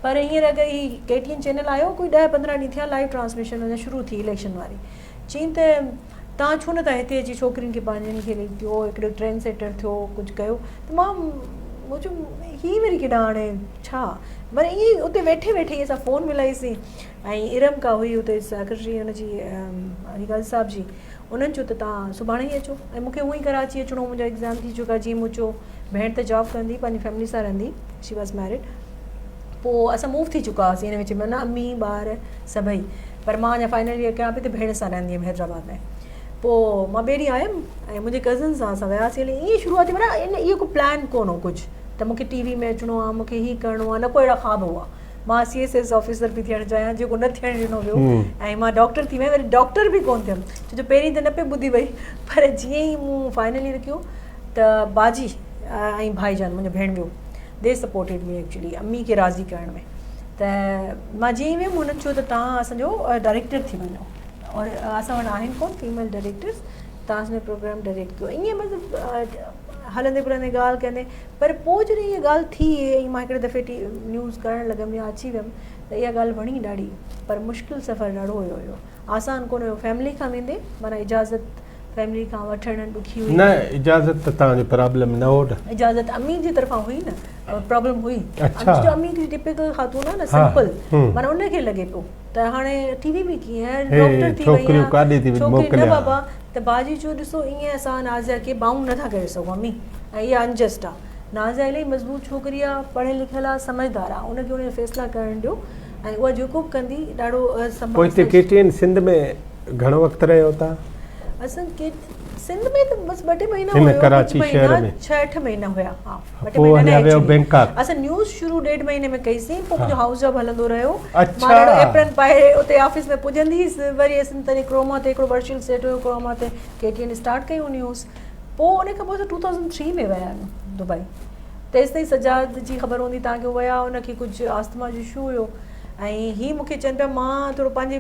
[SPEAKER 2] پر هينئر اگر هي ڪي ٽي اين چينل آيو ڪوئي ڏهه پندرهن ڏينهن ٿيا لائيو ٽرانسميشن اڃا شروع ٿي اليڪشن واري، چيائين ته توهان ڇو نٿا هتي اچي ڇوڪرين کي پنهنجن کي ڏيو، هڪڙو ٽرينڊ سيٽر ٿيو، ڪجهه ڪيو ته مان مون چيو هي وري ڪيڏانهن هاڻي ڇا معنيٰ ائين ئي اتي ويٺي ويٺي ئي اسان فون ملائيسين ۽ ارم ڪا هئي اتي سيڪريٽري هن جي علي قاضي صاحب جي انهن چيو ته توهان سڀاڻي ئي اچو ۽ مون کي هونئن ئي ڪراچي اچڻو هو منهنجا ايگزام ٿي چڪا جيئن مون چيو ڀيڻ ته جاب ڪندي پنهنجي فيملي سان رهندي شي واز ميرڊ پوء اسان موو ٿي چڪا هئاسين ان وچ ۾ نه امي ٻار سڀئي پر مان اڃا فائنل يئر ڪيان پئي ته ڀيڻ سان رهندي هيم حيدرآباد ۾ پوء مان ٻئي ڏينهن آيم ۽ منهنجي ڪزن سان اسان وياسين هلي ائين شروعات ٿي معنيٰ ان اهو ڪو پلان ڪونه هو ڪجهه ته مونکي ٽي وي ۾ اچڻو آهي مونکي هي ڪرڻو آهي نه ڪو اهڙا خواب هئا مان سي ايس ايس آفيسر به ٿيڻ چاهيان جيڪو نه ٿيڻ ڏنو ويو ۽ مان ڊاڪٽر ٿي ويم وري ڊاڪٽر به ڪونه ٿيم ڇو جو پهرين ته نه پئي ٻڌي وئي پر جيئن ئي مون فائنل يئر ڪيو ته باجي ۽ ڀائي جان منهنجو ڀيڻ ويو the supported me actually امي کي راضي ڪرڻ ۾ ته مان جيئن ئي ويم هنن چيو ته توهان اسان جو ڊائريڪٽر ٿي وڃو اور اسان وٽ آهن ڪون فيميل ڊائريڪٽرس توهان اسان جو پروگرام ڊائريڪٽ ڪيو ائين مطلب هلندي پلندي ڳالهه ڪندي پر پوء جڏهن اها ڳالهه ٿي ۽ مان هڪڙي دفعي ٽي نيوز ڪرڻ لڳم يا اچي ويم ته اها ڳالهه وڻي ڏاڍي پر مشڪل سفر ڏاڍو هيو اهو آسان ڪونه هيو فيملي کان ويندي معنيٰ اجازت فيملي کان وٺڻ ڏکي هئي.
[SPEAKER 1] نه اجازت ته توهان جو پرابلم نه هو نه.
[SPEAKER 2] اجازت امي جي طرفان هئي نه پرابلم هئي. اڇا. جو امي هڪڙي ٽپيڪل خاتون آهي نه سمپل معنيٰ ان کي لڳي پيو ته هاڻي ٽي وي ۾ ڪيئن ڊاڪٽر ٿي وئي
[SPEAKER 1] ڇوڪريون ڪاڏي ٿي
[SPEAKER 2] موڪليان نه بابا ته باجي چيو ڏسو ائين اسان نازيا کي بائونڊ نٿا ڪري سگهون امي ۽ اها انجسٽ آهي نازيا الاهي مضبوط ڇوڪري آهي پڙهيل لکيل آهي سمجهدار آهي ان کي ان جا فيصلا ڪرڻ ڏيو ۽ اها جيڪو به ڪندي ڏاڍو
[SPEAKER 1] پوء هتي ڪي ٽي اين سنڌ ۾ گهڻو وقت رهيو تان؟
[SPEAKER 2] اسان ڪي سنڌ ۾ ته بس ٻه ٽي مهينا هيو
[SPEAKER 1] ڪراچي شهر ۾
[SPEAKER 2] 6 8 مهينا هيا
[SPEAKER 1] ها ٻه ٽي مهينا نه ويو بينڪاڪ
[SPEAKER 2] اسان نيوز شروع ڏيڍ مهيني ۾ ڪئي سين پوء منهنجو هائوس جاب هلندو رهيو مان ڏاڍو ايپرن پائي اتي آفيس ۾ پڄندي هيس وري اسان تڏهن ڪروما تي هڪڙو ورچوئل سيٽ هيو ڪروما تي ڪي ٽي اين اسٽارٽ ڪيون نيوز پوء ان کان پوء اسان 2003 ۾ ويا آهيون دبئي تيستائين سجاد جي خبر هوندي توهان کي ويا ان کي ڪجهه آسٿما جو اشو هيو ۽ هي مون کي چون پيا مان ٿورو پنهنجي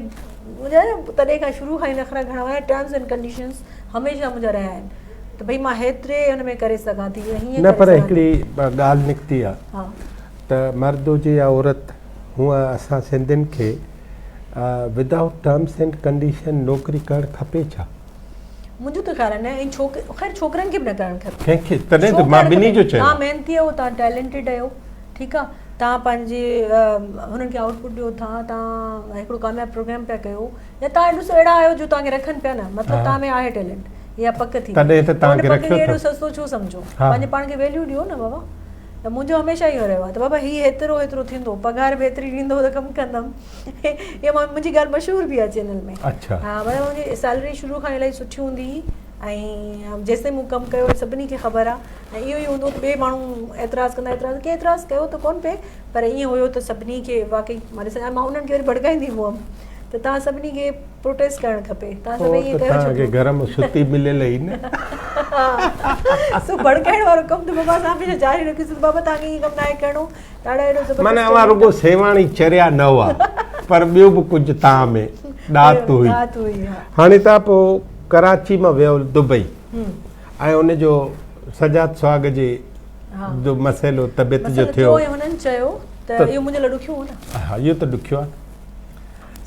[SPEAKER 2] منهنجا نه تڏهن کان شروع کان ئي نخرا گهڻا هيا ٽرمز اينڊ ڪنڊيشنز هميشه منهنجا رهيا آهن ته ڀئي مان هيتري ان ۾ ڪري سگهان ٿي يا هيئن
[SPEAKER 1] نه پر هڪڙي ڳالهه نڪتي آ ته مرد هجي يا عورت هونء اسان سنڌين کي ودائوٽ ٽرمز اينڊ ڪنڊيشن نوڪري ڪرڻ کپي ڇا؟
[SPEAKER 2] منهنجو ته خيال آهي نه ۽ ڇوڪ خير ڇوڪرن کي به نه ڪرڻ کپي.
[SPEAKER 1] ڪنهن کي تڏهن ته مان ٻنهي جو چيو.
[SPEAKER 2] توهان محنتي آهيو توهان ٽيلنٽيڊ آهيو ٺيڪ آ توهان پنهنجي هنن کي آئوٽ پٽ ڏيو ٿا توهان هڪڙو ڪامياب پروگرام پيا ڪيو يا توهان ڏسو اهڙا آهيو جو توهان کي رکن پيا نه مطلب توهان ۾ آهي ٽيلنٽ اها پڪ ٿي
[SPEAKER 1] تڏهن ته توهان کي رکيو
[SPEAKER 2] اهڙو سستو ڇو سمجهو پنهنجي پاڻ کي ويليو ڏيو نه بابا ته منهنجو هميشه اهو رهيو آهي ته بابا هي هيترو هيترو ٿيندو پگهار به ايتري ڏيندو ته ڪم ڪندم اها منهنجي ڳالهه مشهور به آهي چينل ۾
[SPEAKER 1] اڇا
[SPEAKER 2] ها مطلب منهنجي سيلري شروع کان الاهي سٺي هوندي هئي ۽ جيستائين مون ڪم ڪيو سڀني کي خبر آهي ۽ اهو ئي هوندو ته ٻئي ماڻهو اعتراض ڪندا اعتراض ڪنهن اعتراض ڪيو ته ڪونه پئي پر ائين هيو ته سڀني کي واقعي مان ڏسان مان انهن کي وري ڀڙڪائيندي به هئم ته توهان سڀني کي پروٽيسٽ ڪرڻ کپي توهان سڀئي ائين ڪيو
[SPEAKER 1] ڇو ٿا؟ گهر ۾ ستي مليل هئي نه
[SPEAKER 2] سو ڀڙڪائڻ وارو ڪم ته بابا اسان هميشه جاري رکيوسين ته بابا توهان کي ائين ڪم ناهي ڪرڻو ڏاڍا اهڙو زبردست
[SPEAKER 1] معنيٰ اوهان رڳو سيواڻي چريا نه هئا پر ٻيو به ڪجهه توهان ۾ ڏات هئي.
[SPEAKER 2] ڏات هئي ها.
[SPEAKER 1] هاڻي توهان پوء ڪراچي مان ويو دبئي ۽ ان جو سجاد سهاڳ جي جو مسئلو طبيعت جو ٿيو.
[SPEAKER 2] مسئلو ٿيو ۽ هنن چيو ته اهو منهنجي لاء ڏکيو هو نه.
[SPEAKER 1] ها اهو ته ڏکيو آهي.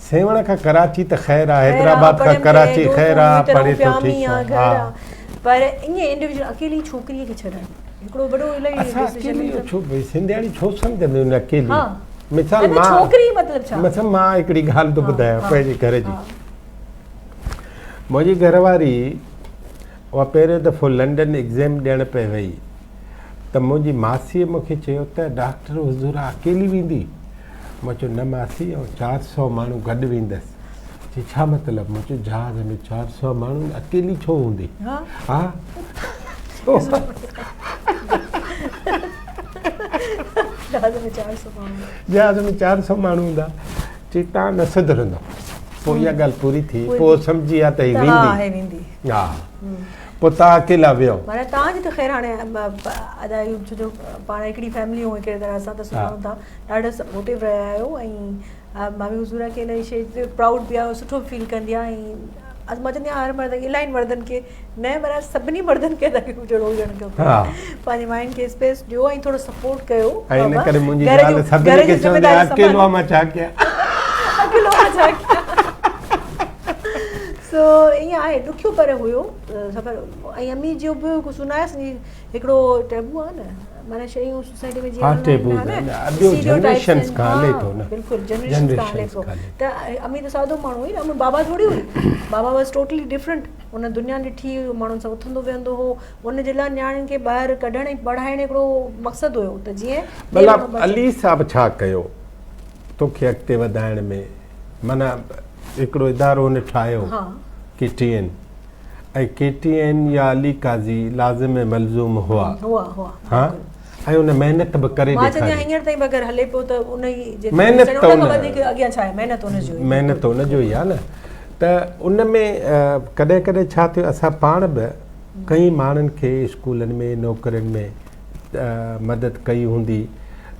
[SPEAKER 1] سيوهڻ کان ڪراچي ته خير آ، حيدرآباد کان ڪراچي خير آ، پري ٿو ٺيڪ آ.
[SPEAKER 2] ها. پر ائين انڊيويجوئل اڪيلي ڇوڪريء کي ڇڏڻ هڪڙو وڏو الائي
[SPEAKER 1] اسان اڪيلي ڇو ڀئي سنڌياڻي ڇو سمجهنديون آهن اڪيلي
[SPEAKER 2] مثال مان ڇوڪري مطلب ڇا
[SPEAKER 1] مثال مان هڪڙي ڳالهه ٿو ٻڌايان پنهنجي گهر جي منهنجي گهر واري اها پهريون دفعو لنڊن ايگزام ڏيڻ پئي وئي ته منهنجي ماسيء مون کي چيو ته ڊاڪٽر حضور اڪيلي ويندي مان چيو نه ماسي آئون 400 ماڻهو گڏ ويندس. چي ڇا مطلب؟ مان چيو جهاز ۾ 400 ماڻهو اڪيلي ڇو هوندي؟ ها
[SPEAKER 2] جهاز ۾ 400 ماڻهو
[SPEAKER 1] جهاز ۾ 400 ماڻهو هوندا. چي تان نه سڌرندو. پوء اها ڳالهه پوري ٿي پوء سمجهي ويا ته هي ويندي ها پوء توهان اڪيلا ويو.
[SPEAKER 2] معنيٰ توهان جي ته خير هاڻي ادا ايوب ڇو جو پاڻ هڪڙي فيملي آهيون هڪڙي طرح سان ته سڃاڻون ٿا ڏاڍا سپورٽو رهيا آهيو ۽ ڀاڀي حضور کي ان شيء تي پرائوڊ به آهي سٺو به فيل ڪندي آهي ۽ مان چوندي آهيان هر مرد کي الاهي مردن کي نه پر سڀني مردن کي ادا ايوب جهڙو هجڻ کپي پنهنجي ماين کي اسپيس ڏيو ۽ ٿورو سپورٽ ڪيو.
[SPEAKER 1] ۽ ان ڪري منهنجي زال سڀني کي چوندي آهي اڪيلو آهيان مان ڇا ڪيان.
[SPEAKER 2] اڪيلو آهيان ڇا ڪيان. سو ائين آهي ڏکيو پر هيو سفر ۽ امي جو به قصور نه آهي هڪڙو ٽيبو آهي نه معنيٰ شيون سوسائٽي ۾ جيئن
[SPEAKER 1] ها ٽيبو ٻيو جنريشنز کان هلي ٿو نه
[SPEAKER 2] بلڪل جنريشنز کان هلي ٿو ته امي ته سادو ماڻهو هئي نه امي بابا ٿوري هئي بابا واز ٽوٽلي ڊفرنٽ ان دنيا ڏٺي ماڻهن سان اٿندو ويهندو هو ان جي لاء نياڻين کي ٻاهر ڪڍڻ ۽ پڙهائڻ هڪڙو مقصد هيو ته جيئن
[SPEAKER 1] ڀلا علي صاحب ڇا ڪيو توکي اڳتي وڌائڻ ۾ معنيٰ هڪڙو ادارو هن ٺاهيو K T N ۽ K T N يا علي قاضي لازم ۽ ملزوم هئا ها ۽ ان محنت به ڪري
[SPEAKER 2] مان چوندي آهيان هينئر تائين به اگر هلي پيو ته ان ئي جيتري محنت ته ان کان وڌيڪ اڳيان ڇا آهي محنت ان جو
[SPEAKER 1] محنت ان جو ئي آهي نه ته ان ۾ ڪڏهن ڪڏهن ڇا ٿيو اسان پاڻ به ڪئين ماڻهن کي اسڪولن ۾ نوڪرين ۾ مدد ڪئي هوندي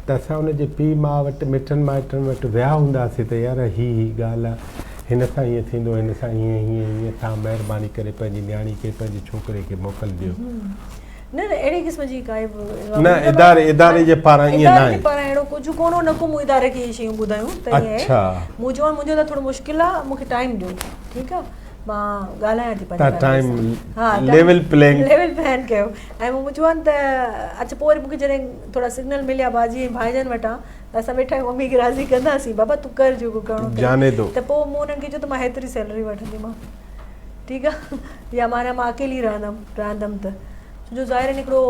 [SPEAKER 1] ته اسان ان جي پيء ماء وٽ مٽن مائٽن وٽ ويا هونداسين ته يار هي هي ڳالهه آ هن سان هيئن ٿيندو هن سان هيئن هيئن هيئن توهان مهرباني ڪري پنهنجي نياڻي کي پنهنجي ڇوڪري کي موڪل ڏيو.
[SPEAKER 2] نه نه اهڙي قسم جي ڪائي
[SPEAKER 1] به نه اداري اداري جي پاران ائين
[SPEAKER 2] ناهي. اداري جي پاران اهڙو ڪجهه ڪونه هو نه ڪو مون اداري کي اهي شيون ٻڌايون ته ائين آهي مون چيو منهنجو ته ٿورو مشڪل آ مون کي ٽائيم ڏيو ٺيڪ آ مان ڳالهايان ٿي
[SPEAKER 1] پنهنجي فيملي سان ها ليول پليئنگ
[SPEAKER 2] ليول پلان ڪيو ۽ مون چيو ته اڇا پوء وري مون کي جڏهن ٿورا سگنل مليا باجي ۽ ڀائيجان وٽان ته اسان ويٺا آهيون امي کي راضي ڪنداسين بابا تون ڪر جيڪو ڪرڻو اٿئي
[SPEAKER 1] جاني دو
[SPEAKER 2] ته پوء مون انهن کي چيو ته مان هيتري سيلري وٺنديمان ٺيڪ آ يا معنيٰ مان اڪيلي رهندم رهندم ته ڇو جو ظاهر هڪڙو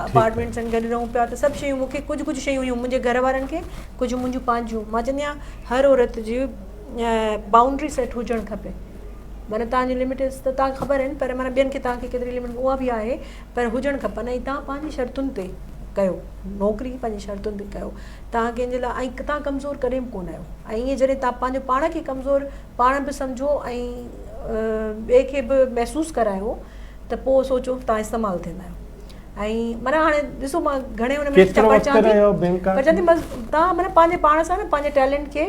[SPEAKER 2] اپارٽمينٽ سان گڏ رهون پيا ته سڀ شيون مون کي ڪجهه ڪجهه شيون هيون منهنجي گهر وارن کي ڪجهه منهنجون پنهنجون مان چوندي آهيان هر عورت جي بائونڊري سيٽ هجڻ کپي معنيٰ توهان جي لمٽس ته توهان کي خبر آهن پر معنيٰ ٻين کي توهان کي ڪيتري لمٽ اها به آهي پر هجڻ کپن ۽ توهان پنهنجي شرطن تي ڪيو نوڪري پنهنجي شرطن تي ڪيو توهان ڪنهن جي لاء ۽ توهان ڪمزور ڪڏهن به ڪونه آهيو ۽ ائين جڏهن توهان پنهنجو پاڻ کي ڪمزور پاڻ به سمجهو ۽ ٻئي کي به محسوس ڪرايو ته پوء سوچو توهان استعمال ٿيندا آهيو ۽ معنيٰ هاڻي ڏسو مان گهڻي ان ۾
[SPEAKER 1] ڪيترو وقت رهيو بينڪاڪ
[SPEAKER 2] پر چوان ٿي بس توهان معنيٰ پنهنجي پاڻ سان نه پنهنجي ٽيلنٽ کي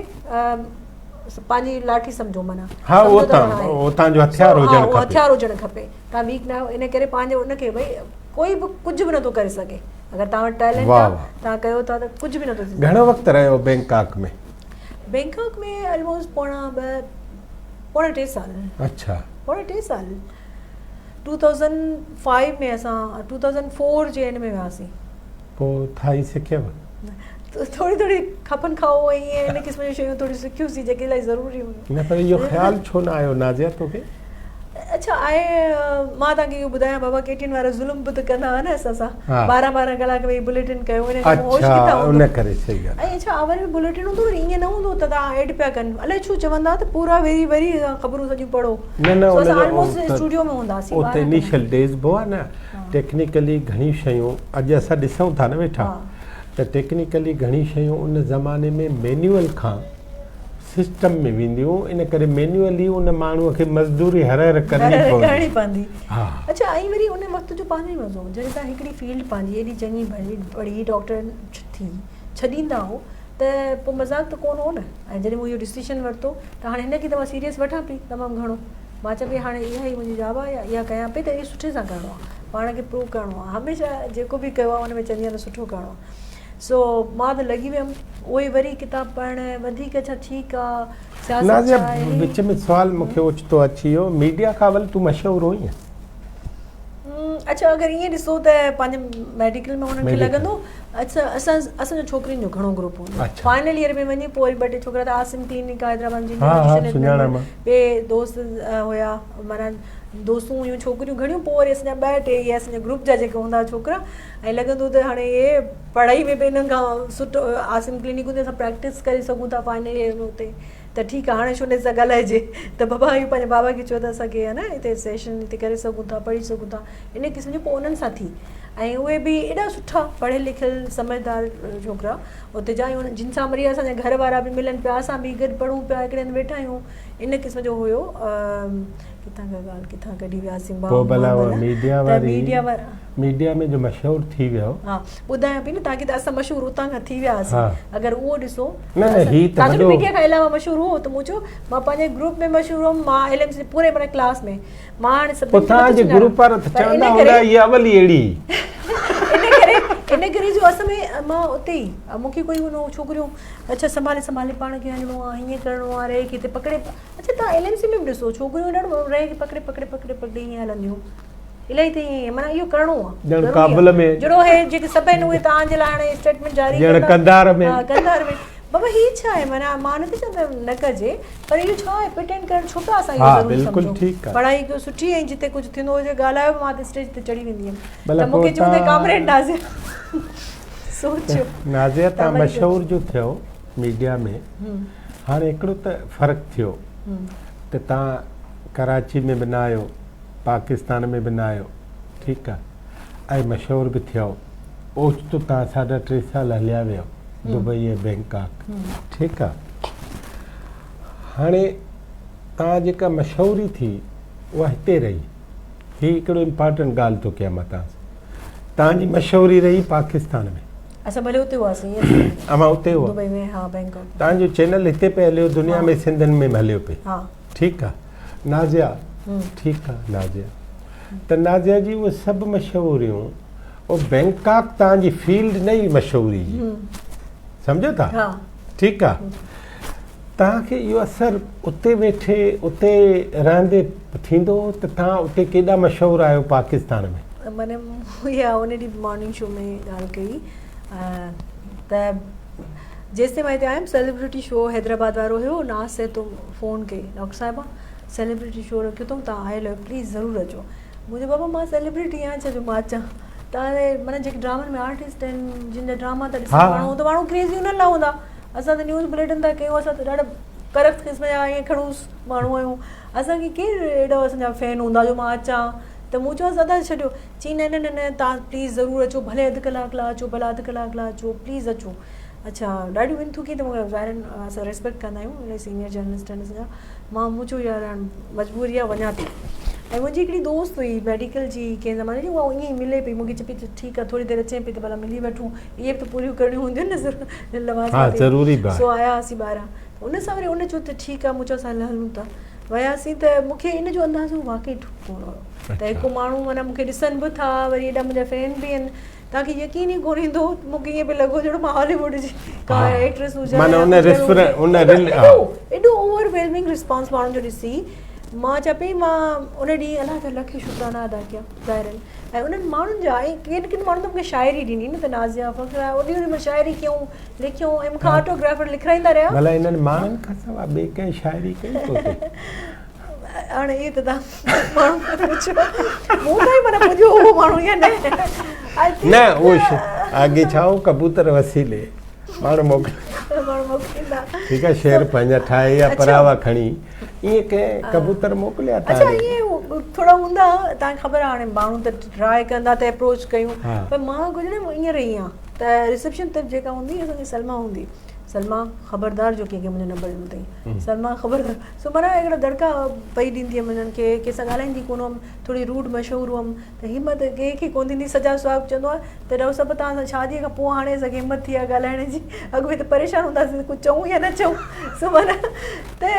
[SPEAKER 2] پنهنجي لاٺي سمجهو معنيٰ
[SPEAKER 1] ها اهو تان اهو تان جو هٿيار هجڻ کپي
[SPEAKER 2] هٿيار هجڻ کپي توهان ويڪ نه آهيو ان ڪري پنهنجي ان کي ڀئي ڪوئي به ڪجهه به نٿو ڪري سگهي اگر توهان وٽ ٽيلنٽ آهي توهان ڪيو ٿا ته ڪجهه به نٿو ٿي
[SPEAKER 1] سگهي. گهڻو وقت رهيو بينڪاڪ ۾؟
[SPEAKER 2] بينڪاڪ ۾ الموسٽ پوڻا ٻه پوڻا ٽي سال.
[SPEAKER 1] اڇا.
[SPEAKER 2] پوڻا ٽي سال. 2005 ۾ اسان 2004 جي اينڊ ۾ وياسين.
[SPEAKER 1] پوء ٿائي سکيو؟
[SPEAKER 2] ٿوري ٿوري کپن کائو ۽ ائين ان قسم جون شيون ٿوريون سکيوسين جيڪي الائي ضروري هيون.
[SPEAKER 1] نه پر اهو خيال ڇو نه آيو نازيه توکي؟
[SPEAKER 2] اڇا آء مان توهان کي اهو ٻڌايان بابا ڪي ٽي اين وارا ظلم به ته ڪندا هئا نه اسان سان ٻارهن ٻارهن ڪلاڪ ويهي بليٽن ڪيو ان کان پوء هوش ڪٿان
[SPEAKER 1] هوندو. اڇا ان ڪري صحيح ڳالهه.
[SPEAKER 2] ۽ اڇا آور ۾ بليٽن هوندو وري ائين نه هوندو ته توهان ايڊ پيا ڪن الائي ڇو چوندا ته پورا ويهي وري خبرون سڄيون پڙهو.
[SPEAKER 1] نه نه
[SPEAKER 2] ان جو آلموسٽ اسٽوڊيو ۾ هوندا
[SPEAKER 1] هئاسين اتي انيشل ڊيز به هئا نه ٽيڪنيڪلي گهڻيون شيون اڄ اسان ڏسون ٿا نه ويٺا ته ٽيڪنيڪلي گهڻيون شيون ان زماني ۾ مينيول کان سسٽم ۾ وينديون ان ڪري مينيولي ان ماڻهو کي مزدوري هر هر
[SPEAKER 2] ڪرڻي پوندي ها اڇا ۽ وري ان وقت جو پنهنجو ئي مزو هو جڏهن تان هڪڙي فيلڊ پنهنجي ايڏي چڱي ڀلي پڙهي ڊاڪٽر ٿي ڇڏيندا هو ته پوء مذاق ته ڪونه هو نه ۽ جڏهن مون اهو ڊسيشن ورتو ته هاڻي هن کي ته مان سيريس وٺان پئي تمام گهڻو مان چيان پئي هاڻي اها ئي منهنجي جاب آهي يا اها ڪيان پئي ته اهو سٺي سان ڪرڻو آهي پاڻ کي پروو ڪرڻو آهي هميشه جيڪو به ڪيو آهي ان ۾ چوندي آهيان ته سٺو ڪرڻو آهي سو مان ته لڳي ويم اهو ئي وري ڪتاب پڙهڻ وڌيڪ ڇا ٺيڪ آهي سياست
[SPEAKER 1] نازيه وچ ۾ سوال مون کي اوچتو اچي ويو ميڊيا کان اول تون مشهور هئين؟
[SPEAKER 2] اڇا اگر ائين ڏسو ته پنهنجي ميڊيڪل ۾ انهن کي لڳندو اڇا اسان اسان جو ڇوڪرين جو گهڻو گروپ هوندو فائنل ايئر ۾ وڃي پوء وري ٻه ٽي ڇوڪرا ته عاصم ڪلينڪ آهي حيدرآباد جي ٻي دوست هيا معنيٰ دوستون هيون ڇوڪريون گهڻيون پوء وري اسان جا ٻه ٽي اهي اسان جا گروپ جا جيڪي هوندا هئا ڇوڪرا ۽ لڳندو ته هاڻي اهي پڙهائي ۾ به انهن کان سٺو عاصم ڪلينڪ هوندي اسان پريڪٽس ڪري سگهون ٿا فائنل ايئر ۾ اتي ته ٺيڪ آ هاڻي ڇو نه سان ڳالهائجي ته بابا اهو پنهنجي بابا کي چيو ته اسان کي نه هتي سيشن هتي ڪري سگهون ٿا پڙهي سگهون ٿا ان قسم جو پوء انهن سان ٿي ۽ اهي به ايڏا سٺا پڙهيل لکيل سمجهدار ڇوڪرا اتي جا جن سان وري اسان جا گهر وارا به ملن پيا اسان به گڏ پڙهون پيا هڪڙي هنڌ ويٺا آهيون ان قسم جو هيو ڪٿان کان ڳالهه ڪٿان ڪڍي وياسين
[SPEAKER 1] پوء ڀلا اها ميڊيا واري ميڊيا وارا ميڊيا ۾ جو مشهور ٿي ويو.
[SPEAKER 2] ها ٻڌايان پئي نه توهان کي ته اسان مشهور اتان کان ٿي ويا هئاسين اگر اهو ڏسو
[SPEAKER 1] نه نه هي ته وڏو
[SPEAKER 2] ميڊيا کان علاوه مشهور هو ته مون چيو مان پنهنجي گروپ ۾ مشهور هئم مان ايل ايم سي پوري معنيٰ ڪلاس ۾ مان هاڻي
[SPEAKER 1] سڀني کي توهان جي گروپ وارا ته چوندا هوندا هي اول ئي اهڙي
[SPEAKER 2] ان ڪري ان ڪري جو اصل ۾ مان اتي ئي مون کي ڪوئي هو ڇوڪريون اڇا سنڀالي سنڀالي پاڻ کي هلڻو آهي هيئن ڪرڻو آهي رهي کي هتي پڪڙي اڇا توهان ايل ايم سي ۾ به ڏسو ڇوڪريون ڏاڍو رهي کي پڪڙي پڪڙي پڪڙي پڪڙي ائين هلنديون الائي ته ائين معنيٰ اهو ڪرڻو آهي
[SPEAKER 1] ڄڻ ڪابل ۾
[SPEAKER 2] جهڙو هي جيڪي سڀ آهن اهي توهان جي لاء هاڻي اسٽيٽمينٽ جاري
[SPEAKER 1] ڄڻ قنڌار ۾
[SPEAKER 2] ها قنڌار ۾ بابا هي ڇا آهي معنيٰ مان نٿي چوان ته نه ڪجي پر اهو ڇا آهي پريٽينڊ ڪرڻ ڇو پيا اسان اهو ضروري سمجهون پڙهائي ڪيو سٺي ۽ جتي ڪجهه ٿيندو هجي ڳالهايو مان ته اسٽيج تي چڙهي ويندي هيم ته مون کي چوندي ڪامريڊ نازيه سوچيو
[SPEAKER 1] نازيه توهان مشهور جو ٿيو ميڊيا ۾ هاڻي هڪڙو ته فرق ٿيو ته توهان ڪراچي ۾ به نه آهيو پاڪستان ۾ به نه آهيو ٺيڪ آ ۽ مشهور به ٿيو اوچتو توهان ساڍا ٽي سال هليا ويو دبئي ۽ بينڪاڪ ٺيڪ آ هاڻي توهان جيڪا مشهوري ٿي اها هتي رهي هي هڪڙو امپارٽنٽ ڳالهه ٿو ڪيان مان توهان سان توهان جي مشهوري رهي پاڪستان ۾.
[SPEAKER 2] اسان ڀلي اتي هئاسين
[SPEAKER 1] اوهان اتي هئا
[SPEAKER 2] دبئي ۾ ها بينڪاڪ
[SPEAKER 1] توهان جو چينل هتي پئي هليو دنيا ۾ سنڌين ۾ به هليو پئي ها ٺيڪ آ نازيا ٺيڪ آ نازيا ته نازيا جي اهي سڀ مشهوريون او بينڪاڪ توهان جي فيلڊ نه هئي مشهوري جي سمجهو ٿا ٺيڪ آ توهان کي اهو اثر اتي ويٺي اتي رهندي ٿيندو هو ته توهان اتي ڪيڏا مشهور آهيو پاڪستان ۾؟
[SPEAKER 2] معني مون اها ان ڏينهن به مارننگ شو ۾ ڳالهه ڪئي ته جيستائين مان هتي آيم سيلبرٽي شو حيدرآباد وارو هيو ناز سهتو فون ڪئي ڊاڪٽر صاحبه سيلبرٽي شو رکيو اٿئون توهان آيل آهيو پليز ضرور اچو مون چيو بابا مان سيلبرٽي آهيان ڇا جو مان اچان توهان معني جيڪي ڊرامن ۾ آرٽسٽ آهن جن جا ڊراما ٿا ڏسن ماڻهو ته ماڻهو ڪريزي انهن لاء هوندا اسان ته نيوز بليٽن ٿا ڪيون اسان ته ڏاڍا ڪرپٽ قسم جا ائين کڙوس ماڻهو آهيون اسان کي ڪير ايڏا اسان جا فين هوندا جو مان اچان ته مون چيو ادا ڇڏيو چي نه نه نه توهان پليز ضرور اچو ڀلي اڌ ڪلاڪ لاء اچو ڀلا اڌ ڪلاڪ لاء اچو پليز اچو اڇا ڏاڍيون منٿون ڪيون ته مون ظاهر اسان ريسپيڪٽ ڪندا آهيون الاهي سينيئر جرنلسٽ آهن اسان جا مان مون چيو يار هاڻ مجبوري آهي وڃان ٿي ۽ منهنجي هڪڙي دوست هئي ميڊيڪل جي ڪنهن زماني جي اها ائين ئي ملي پئي مون کي چئي پئي ٺيڪ آهي ٿوري دير اچين پئي ته ڀلا ملي وٺون اهي به ته پوريون ڪرڻيون هونديون نه لوازمات
[SPEAKER 1] ضروري به
[SPEAKER 2] سو آيا هئاسين ٻاهران ان سان وري ان چيو ته ٺيڪ آهي مون چيو اسان هلون ٿا وياسين ته مون کي ان جو اندازو واقعي ڪونه هيو ته هڪ ماڻهو معنيٰ مون کي ڏسن به ٿا وري ايڏا منهنجا فين به آهن توهان کي يقين ئي ڪونه ايندو مون کي ائين پئي لڳو جهڙو مان هالي ووڊ جي ڪا ايڪٽريس هجان
[SPEAKER 1] معنيٰ ان ريفر ان رل
[SPEAKER 2] ايڏو اوور ويلمنگ رسپانس ماڻهن جو ڏسي مان چوان پئي مان ان ڏينهن الله جا لک شڪرانا ادا ڪيا ظاهر آهن ۽ انهن ماڻهن جا ۽ ڪن ڪن ماڻهن ته مون کي شاعري ڏني نه ته نازيا فخر آهي اوڏي اوڏي مهل شاعري ڪيون لکيون ۽ مون کان آٽوگرافر لکرائيندا رهيا.
[SPEAKER 1] ڀلا انهن ماڻهن کان سواء ٻئي ڪنهن شاعري ڪئي تو تي؟
[SPEAKER 2] هاڻي اهو ته توهان ماڻهن کان پڇو مون تائين معنيٰ پڄيو اهو ماڻهو يا نه.
[SPEAKER 1] نه اهو اڳي ڇا هو ڪبوتر وسيلي ماڻهو
[SPEAKER 2] موڪليندا
[SPEAKER 1] ٺيڪ آهي شعر پنهنجا ٺاهي يا پراوا کڻي ائين ڪنهن ڪبوتر موڪليا
[SPEAKER 2] اڇا ائين ٿورا هوندا توهان کي خبر آهي هاڻي ماڻهو ته ٽرائي ڪندا ته اپروچ ڪيون پر مان ڪجهه نه ائين رهي آهيان ته رسيپشن تي جيڪا هوندي اسان جي سلميٰ هوندي سلميٰ خبردار جو ڪنهن کي منهنجو نمبر ڏنو اٿئي سلميٰ خبردار سو معنيٰ هڪڙا دڙڪا پئي ڏيندي هيم انهن کي ڪنهن سان ڳالهائيندي ڪونه هئم ٿوري روڊ مشهور هئم ته همت ڪنهن کي ڪونه ٿيندي سجاد صاحب چوندو آهي ته ڊاڪٽر صاحب توهان سان شادي کان پوء هاڻي اسان کي همت ٿي آهي ڳالهائڻ جي اڳ ۾ ته پريشان هونداسين ڪجهه چئون يا نه چئون سو معنيٰ ته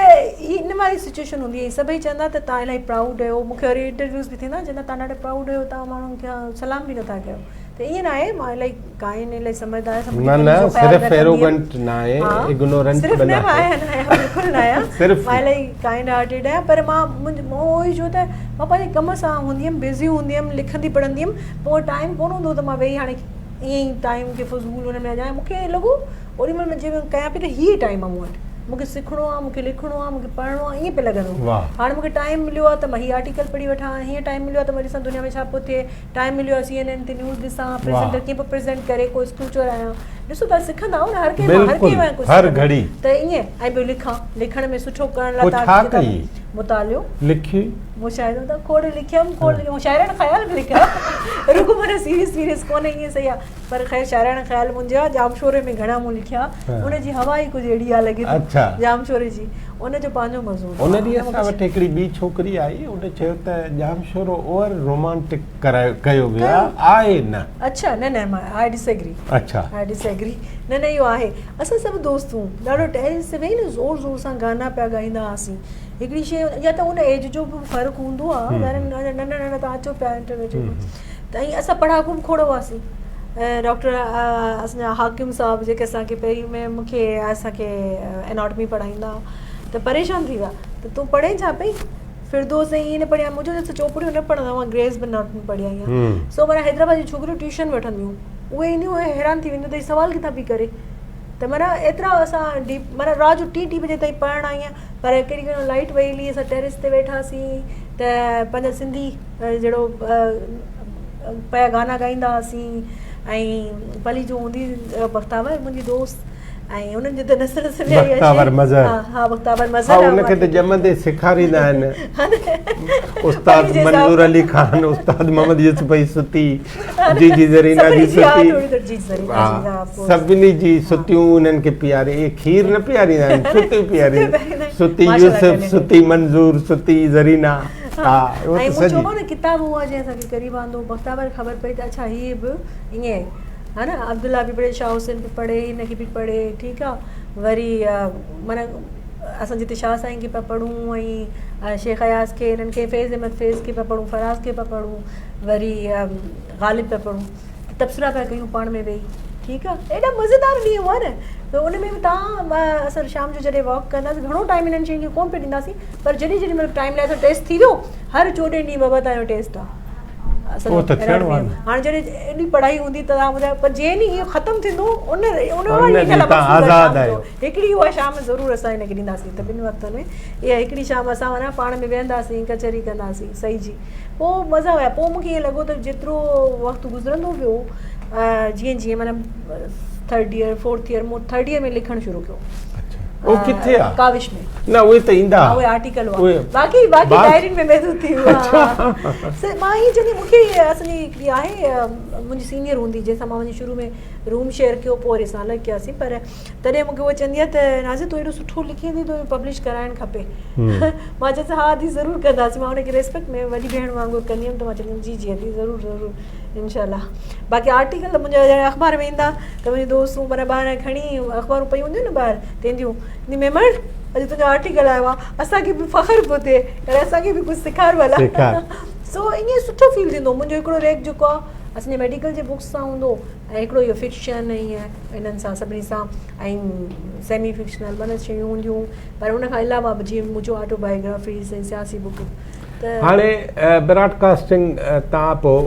[SPEAKER 2] ان واري سچويشن هوندي هئي سڀئي چوندا ته توهان الاهي پرائوڊ آهيو مون کي وري انٽرويوز به ٿيندا چوندا توهان ڏاڍا پرائوڊ آهيو توهان ماڻهن کي سلام به نٿا ڪيو ته ائين ناهي مان الاهي ڪائنڊ الاهي سمجهدار آهيان
[SPEAKER 1] نه نه صرف ايروگنٽ ناهي اگنورنٽ
[SPEAKER 2] به ناهي صرف نه آهيان بلڪل نه آهيان صرف مان الاهي ڪائنڊ هارٽيڊ آهيان پر مان مون اهو ئي چيو ته مان پنهنجي ڪم سان هوندي هيم بزي هوندي هيم لکندي پڙهندي هيم پوء ٽائيم ڪونه هوندو هو ته مان ويهي هاڻي ائين ئي ٽائيم کي فضول ان ۾ وڃان مون کي ائين لڳو اوڏي مهل مان جنهن مهل ڪيان پئي ته هي ٽائيم آهي مون وٽ مون کي سکڻو آهي مون کي لکڻو آهي مون کي پڙهڻو آهي ائين پئي لڳندو هاڻي مون کي ٽائيم مليو آهي ته مان هي آرٽيڪل پڙهي وٺان هيئن ٽائيم مليو آهي ته مان ڏسان دنيا ۾ ڇا پيو ٿئي ٽائيم مليو آهي سي اين اين تي نيوز ڏسان پريزنٽر ڪيئن پيو پريزنٽ ڪري ڪو اسڪول چورايان ڏسو ته سکندا آهيو نه هر ڪنهن مان هر ڪنهن مان
[SPEAKER 1] ڪجهه هر گهڙي
[SPEAKER 2] ته ائين ۽ ٻيو لکان لکڻ ۾ سٺو ڪرڻ لاء
[SPEAKER 1] تان
[SPEAKER 2] مطالعو
[SPEAKER 1] لکي
[SPEAKER 2] مشاعرو ته کوڙ لکيم کوڙ لکيم شاعراڻا خيال به لکيا رڳو معنيٰ سيريس ويريس ڪونه ائين صحيح آ پر خير شاعراڻا خيال منهنجا ڄامشوري ۾ گهڻا مون لکيا ان جي هوا ئي ڪجهه اهڙي آ لڳي ٿو ڄامشوري جي ان جو پنهنجو مزو
[SPEAKER 1] ان ڏينهن اسان وٽ هڪڙي ٻي ڇوڪري آئي ان چيو ته ڄامشورو اوور رومانٽڪ ڪرايو ڪيو ويو آ آهي نه.
[SPEAKER 2] اڇا نه نه مان آء ڊس ايگري.
[SPEAKER 1] اڇا.
[SPEAKER 2] آء ڊس ايگري نه نه اهو آهي اسان سڀ دوست هون ڏاڍو ٽيرس تي ويهي نه زور زور سان گانا پيا ڳائيندا هئاسين هڪڙي شي يا ته ان ايج جو به فرق هوندو آ ظاهر ننڍا ننڍا توهان اچو پيا انٽرميڊيٽ ۾ ته ۽ اسان پڙهاڪو به کوڙ هئاسين ڊاڪٽر اسان جا حاڪم صاحب جيڪي اسان کي پهرين ۾ مون کي اسان کي اناٽمي پڙهائيندا هئا ته پريشان ٿي ويا ته تون پڙهين ڇا پئي فردوس ۽ ائين نه پڙهيا مون چيو ته چوپڙيون نه پڙهندا مان گريز به اناٽمي پڙهي آئي آهيان سو معنيٰ حيدرآباد جون ڇوڪريون ٽيوشن وٺنديون اهي اينديون اهي حيران ٿي وينديون ته هي سوال ڪٿان پئي ڪري ته معنيٰ ايترا اسان ڊيپ معنيٰ رات جو ٽين ٽين بجي تائين پڙهڻ آئي پر ڪيڏي ڪيڏي مهل لائيٽ وئي هلي اسان ٽيرس تي ويٺاسين ته پنهنجا سنڌي جهڙو پيا گانا ڳائيندا هئاسين ۽ پلي جو هوندي بختاور منهنجي دوست ۽ انهن جي ته نسل نسل
[SPEAKER 1] ۾ بختاور مظهر
[SPEAKER 2] ها بختاور مظهر
[SPEAKER 1] ها ان کي ته ڄمندي سيکاريندا آهن استاد منظور علي خان استاد محمد يوسف علي ستي جي جي زرينا جي ستي سڀني جي ستيون انهن کي پياري اهي کير نه پياريندا آهن ستيون پياريندا ستي يوسف ستي منظور ستي زرينا
[SPEAKER 2] ها اهو ته سڄي مون ڪتاب هو جنهن اسان کي قريب آندو بختاور خبر پئي ته اڇا هي به ائين ها نه عبدالله به پڙهي شاهه حسين به پڙهي هن کي به پڙهي ٺيڪ آ وري معنيٰ اسان جتي شاهه سائين کي پيا پڙهون ۽ شيخ اياز کي هنن کي فيض احمد فيض کي پيا پڙهون فراز کي پيا پڙهون وري غالب پيا پڙهون تبصرا پيا ڪيون پاڻ ۾ ويهي ٺيڪ آ ايڏا مزيدار ڏينهن هئا نه ته ان ۾ به تان اسان شام جو جڏهن واڪ ڪنداسين گهڻو ٽائيم انهن شين کي ڪونه پيا ڏينداسين پر جڏهن جڏهن مطلب ٽائيم لاء اسان ٽيسٽ ٿي ويو هر چوڏهين ڏينهن بابا تنهنجو ٽيسٽ آ
[SPEAKER 1] اهو ته ٿيڻو آ نه
[SPEAKER 2] هاڻي جڏهن ايڏي پڙهائي هوندي ته تهان ٻڌايو پر جنهن ڏينهن اهو ختم ٿيندو ان ان
[SPEAKER 1] ڏينهن تهان آزاد آهيو
[SPEAKER 2] هڪڙي اها شام ضرور اسان هن کي ڏينداسين ته ٻن وقتن ۾ اها هڪڙي شام اسان معنيٰ پاڻ ۾ ويهنداسين ڪچهري ڪنداسين صحيح جي پوء مزا هيا پوء مونکي ائين لڳو ته جيترو وقت گذرندو ويو جيئن جيئن معنيٰ ٿرڊ ايئر فورٿ ايئر مون ٿرڊ ايئر ۾ لکڻ شروع ڪيو.
[SPEAKER 1] اهو ڪٿي آ؟
[SPEAKER 2] ڪاوش ۾.
[SPEAKER 1] نه اهي ته ايندا.
[SPEAKER 2] اهي آرٽيڪل هئا. باقي باقي ڊائرين ۾ محدود ٿي ويو. سر مان ائين چوندي مونکي اسان جي هڪڙي آهي منهنجي سينيئر هوندي جنهن سان مان وڃي شروع ۾ روم شيئر ڪيو پوء وري اسان الڳ ڪياسين پر تڏهن مونکي هوء چوندي آهي ته نازيه تون ايڏو سٺو لکين ٿي تو پبلش ڪرائڻ کپي. مان چيس ها ادي ضرور ڪنداسين مان هن کي ريسپيڪٽ ۾ وڏي ڀيڻ وانگر ڪندي هيم ته مان چوندي هيم جي جي ادي ضرور ضرور انشاء الله باقي آرٽيڪل ته منهنجا جڏهن اخبار ۾ ايندا ته منهنجي دوست معنيٰ ٻاهران کڻي اخبارون پيون هونديون نه ٻاهر ته اينديون چوندي ميمڻ اڄ تنهنجو آرٽيڪل آيو آهي اسان کي به فخر پيو ٿئي اري اسان کي به ڪجهه سيکار ڀلا سو ائين سٺو فيل ٿيندو منهنجو هڪڙو ريڪ جيڪو آهي اسان جي ميڊيڪل جي بڪس سان هوندو ۽ هڪڙو اهو فڪشن ۽ انهن سان سڀني سان ۽ سيمي فڪشنل معنيٰ شيون هونديون پر ان کان علاوه به جيئن منهنجو آٽو بايوگرافيز ۽ سياسي بڪ
[SPEAKER 1] ته هاڻي براڊ ڪاسٽنگ تان پوء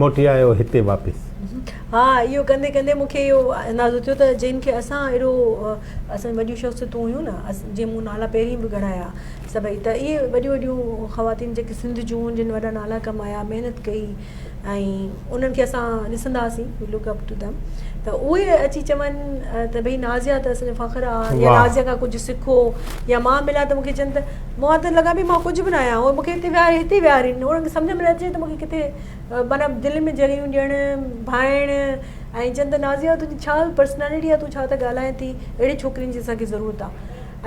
[SPEAKER 1] موٽي آيو هتي واپس.
[SPEAKER 2] ها اهو ڪندي ڪندي مون کي اهو اندازو ٿيو ته جن کي اسان اهڙو اسان جون وڏيون شخصيتون هيون نه جيئن مون نالا پهرين به ڳڻايا سڀئي ته اهي وڏيون وڏيون خواتين جيڪي سنڌ جون جن وڏا نالا ڪمايا محنت ڪئي ۽ انهن کي اسان ڏسندا هئاسين we look up to them ته اهي اچي چون ته ڀئي نازيا ته اسان جو فخر آ يا نازيا کان ڪجهه سکو يا مان ملان ته مونکي چون ته مان ته لڳان پئي مان ڪجهه به نه آهيان اهي مونکي هتي ويهاري هتي ويهارين انهن کي سمجهه ۾ نه اچي ته مونکي ڪٿي معنيٰ دل ۾ جڳهيون ڏيڻ ڀائڻ ۽ چون ته نازيا تنهنجي ڇا پرسنالٽي آ تون ڇا ته ڳالهائين ٿي اهڙي ڇوڪرين جي اسان کي ضرورت آ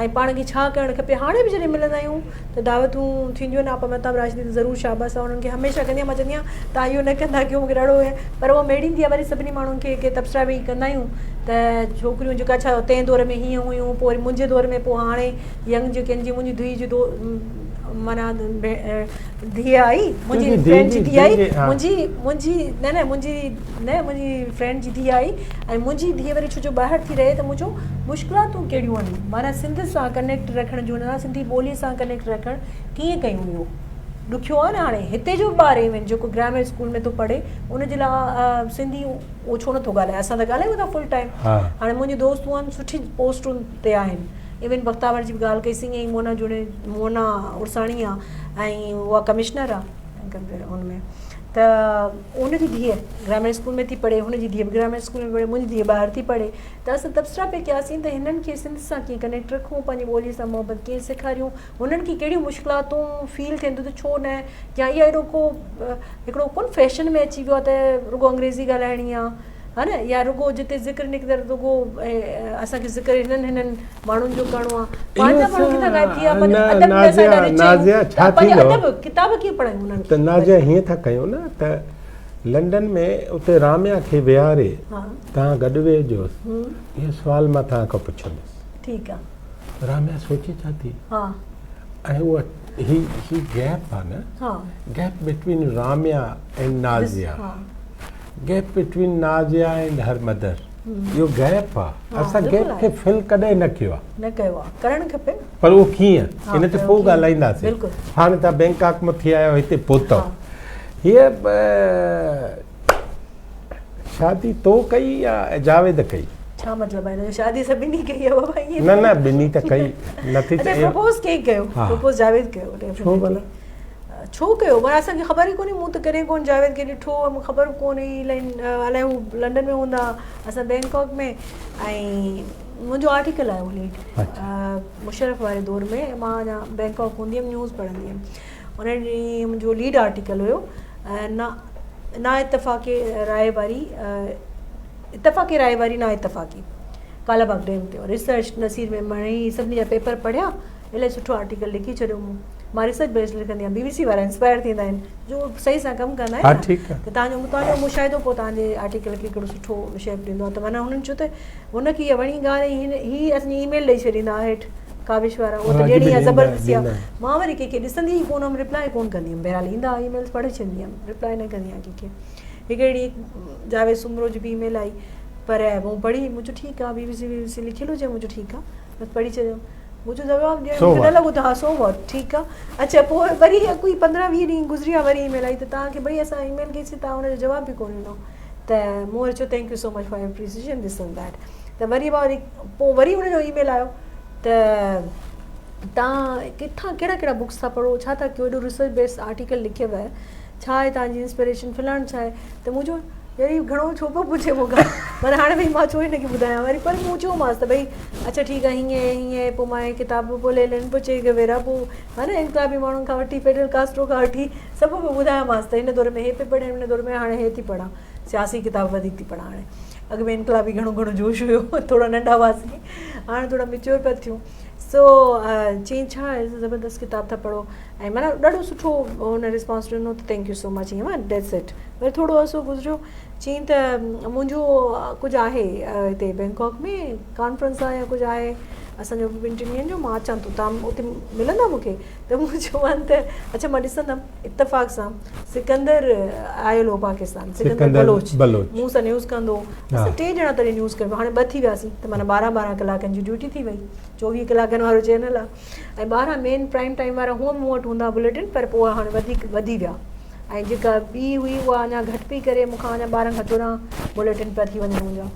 [SPEAKER 2] ۽ پاڻ کي ڇا ڪرڻ کپي هاڻي به جڏهن ملندا آهيون ته دعوتون ٿينديون آهن آپا مهتاب راشدي ته ضرور شاباس آهي انهن کي هميشه ڪندي آهيان مان چوندي آهيان توهان اهو نه ڪندا ڪيو مونکي ڏاڍو پر اها ميڙيندي آهي وري سڀني ماڻهن کي ڪي تبصرا ويهي ڪندا آهيون ته ڇوڪريون جيڪا ڇا تنهن دور ۾ هيئن هيون پوء وري منهنجي دور ۾ پوء هاڻي ينگ جيڪي آهن جيئن منهنجي ڌيء جو معنيٰ ڌيء آئي منهنجي فرينڊ جي ڌيء آئي منهنجي منهنجي نه نه منهنجي نه منهنجي فرينڊ جي ڌيء آئي ۽ منهنجي ڌيء وري ڇو جو ٻاهر ٿي رهي ته مون چيو مشڪلاتون ڪهڙيون آهن معنيٰ سنڌ سان ڪنيڪٽ رکڻ جو نه سنڌي ٻولي سان ڪنيڪٽ رکڻ ڪيئن ڪيون اهو ڏکيو آهي نه هاڻي هتي جو ٻار ايون جيڪو گرامر اسڪول ۾ ٿو پڙهي ان جي لاء سنڌي اهو ڇو نٿو ڳالهائي اسان ته ڳالهايون ٿا فل ٽائيم هاڻي منهنجي دوستون آهن سٺي پوسٽن تي آهن ايون بختاور جي به ڳالهه ڪئي سين ۽ مونا جوڻي مونا عرساڻي آهي ۽ اها ڪمشنر آهي ان ۾ ته ان جي ڌيء گرامر اسڪول ۾ ٿي پڙهي، هن جي ڌيء به گرامر اسڪول ۾ پڙهي، منهنجي ڌيء ٻاهر ٿي پڙهي ته اسان تبصرا پئي ڪياسين ته هنن کي سنڌ سان ڪيئن ڪنيڪٽ رکون، پنهنجي ٻوليء سان محبت ڪيئن سيکاريون، هنن کي ڪهڙيون مشڪلاتون فيل ٿين ٿيون ته ڇو نه يا اها اهڙو ڪو هڪڙو ڪونه فيشن ۾ اچي ويو آهي ته رڳو انگريزي ڳالهائڻي آهي ها نه يا رڳو جتي ذڪر نڪتل رڳو اسان کي ذڪر هنن هنن ماڻهن جو ڪرڻو آهي پنهنجا ماڻهو ڪٿان غائب ٿي ويا پنهنجو ادب ۾ اسان ايڏا رچ آهيون ته پنهنجو ادب ڪتاب ڪيئن پڙهايون انهن کي.
[SPEAKER 1] ته نازيا هيئن ٿا ڪيون نه ته لنڊن ۾ اتي راميا کي ويهاري توهان گڏ ويهجوس اهو سوال مان توهان کان پڇندس.
[SPEAKER 2] ٺيڪ آ.
[SPEAKER 1] راميا سوچي ڇا ٿي؟
[SPEAKER 2] ها.
[SPEAKER 1] ۽ اها هي هي گيپ آ نه gap between Ramya and Nazia. Gap between Nazia and her mother اهو گيپ آ اسان گيپ کي فل ڪڏهن نه ڪيو آ
[SPEAKER 2] نه ڪيو آ ڪرڻ کپي
[SPEAKER 1] پر اهو ڪيئن ان تي پوء ڳالهائينداسين هاڻي توهان بينڪاڪ مان ٿي آيا آهيو هتي پهتؤ هيء شادي تو ڪئي يا جاويد ڪئي؟
[SPEAKER 2] ڇا مطلب آهي هن جو شادي سڀني ڪئي آ بابا
[SPEAKER 1] ائين نه نه ٻنهي ته ڪئي نٿي
[SPEAKER 2] اڇا پروپوز ڪنهن ڪيو پروپوز جاويد ڪيو
[SPEAKER 1] ڇو ڀلا
[SPEAKER 2] ڇو ڪيو پر اسان کي خبر ئي ڪونهي مون ته ڪڏهن ڪونه جاويد کي ڏٺو ۽ مون خبر به ڪونهي الائي هو لنڊن ۾ هوندا اسان بينڪاڪ ۾ ۽ منهنجو آرٽيڪل آيو ليڊ مشرف واري دور ۾ مان اڃا بينڪاڪ هوندي هيم نيوز پڙهندي هيم ان ڏينهن منهنجو ليڊ آرٽيڪل هيو نا نا اتفاقي راء واري اتفاقي راء واري نا اتفاقي ڪالا باغ ڊيم تي ريسرچ نصير ميمڻ هي سڀني جا پيپر پڙهيا الاهي سٺو آرٽيڪل لکي ڇڏيو مون مان ريسرچ بيس لکندي آهيان بي بي سي وارا انسپائر ٿيندا آهن جو صحيح سان ڪم ڪندا آهن ته توهان جو مطالعو مشاهدو پوء توهان جي آرٽيڪل کي هڪڙو سٺو شيپ ڏيندو آهي ته معنيٰ هنن چيو ته هن کي اها وڻي ڳالهه ۽ هن هي اسان جي اي ميل ڏئي ڇڏيندا هيٺ ڪاوش وارا اهو ته ڏيڻي آهي زبردستي آهي مان وري ڪنهن کي ڏسندي ئي ڪونه هيم رپلائي ڪونه ڪندي هيم بهرحال ايندا اي ميلز پڙهي ڇڏيندي هيم رپلائي نه ڪندي آهيان ڪنهن کي هڪڙي ڏينهن جاويد سومرو جي به اي ميل آئي پر مون پڙهي مون چيو ٺيڪ آهي بي بي سي بي بي سي لکيل هجي مون چيو ٺيڪ آهي بس پڙهي ڇڏيم مون چيو جواب ڏيڻ مون کي نه لڳو ته ها سو واٽ ٺيڪ آ اڇا پوء وري ڪوئي پندرهن ويهه ڏينهن گذري ويا وري اي ميل آئي ته توهان کي ڀئي اسان اي ميل ڪئي سي توهان ان جو جواب به ڪونه ڏنو ته مون وري چيو thank you so much for appreciation this and that ته وري مان وري پوء وري ان جو اي ميل آيو ته توهان ڪٿان ڪهڙا ڪهڙا بڪس ٿا پڙهو ڇا ٿا ڪيو ايڏو ريسرچ بيس آرٽيڪل لکيو آهي ڇا آهي توهان جي انسپريشن فلاڻ ڇا آهي ته مون چيو يار هي گهڻو ڇو پيو پڇي مون کان پر هاڻي ڀئي مان ڇو هن کي ٻڌايان وري پر مون چيومانس ته ڀئي اڇا ٺيڪ آهي هيئن هيئن پوء مان هي ڪتاب به پوء لينن پوء چي گويرا پوء ها نه انقلابي ماڻهن کان وٺي فيڊل ڪاسٽرو کان وٺي سڀ پيو ٻڌايامانس ته هن دور ۾ هي پئي پڙهيم هن دور ۾ هاڻي هي ٿي پڙهان سياسي ڪتاب وڌيڪ ٿي پڙهان هاڻي اڳ ۾ انقلابي گهڻو گهڻو جوش هيو ٿورا ننڍا هئاسين هاڻي ٿورا ميچور پيا ٿيون سو چيائين ڇا زبردست ڪتاب ٿا پڙهو ۽ معنيٰ ڏاڍو سٺو هن رسپانس ڏنو ته thank you سو مچ ائين مان that's it وري ٿورو عرصو گذريو چيائين ته منهنجو ڪجهه آهي هتي بينڪاڪ ۾ ڪانفرنس آهي يا ڪجهه آهي اسانجو ٻن ٽن ڏينهن جو مان اچان ٿو تان اتي ملندا مون کي ته مون چيومان ته اڇا مان ڏسندم اتفاق سان سڪندر آيل هو پاڪستان سڪندر بلوچ مون سان نيوز ڪندو هو اسان ٽي ڄڻا تڏهن نيوز ڪيو هاڻي ٻه ٿي وياسين ته معنيٰ ٻارهن ٻارهن ڪلاڪن جي ڊيوٽي ٿي وئي چوويهه ڪلاڪن وارو چينل آهي ۽ ٻارهن مين پرائم ٽائيم وارا هونء به مون وٽ هوندا بليٽن پر پوء هاڻي وڌيڪ وڌي ويا ۽ جيڪا ٻي هئي اها اڃا گهٽ پئي ڪري مون کان اڃا ٻارهن کان چوڏهن بليٽن پيا ٿي وڃن منهنجا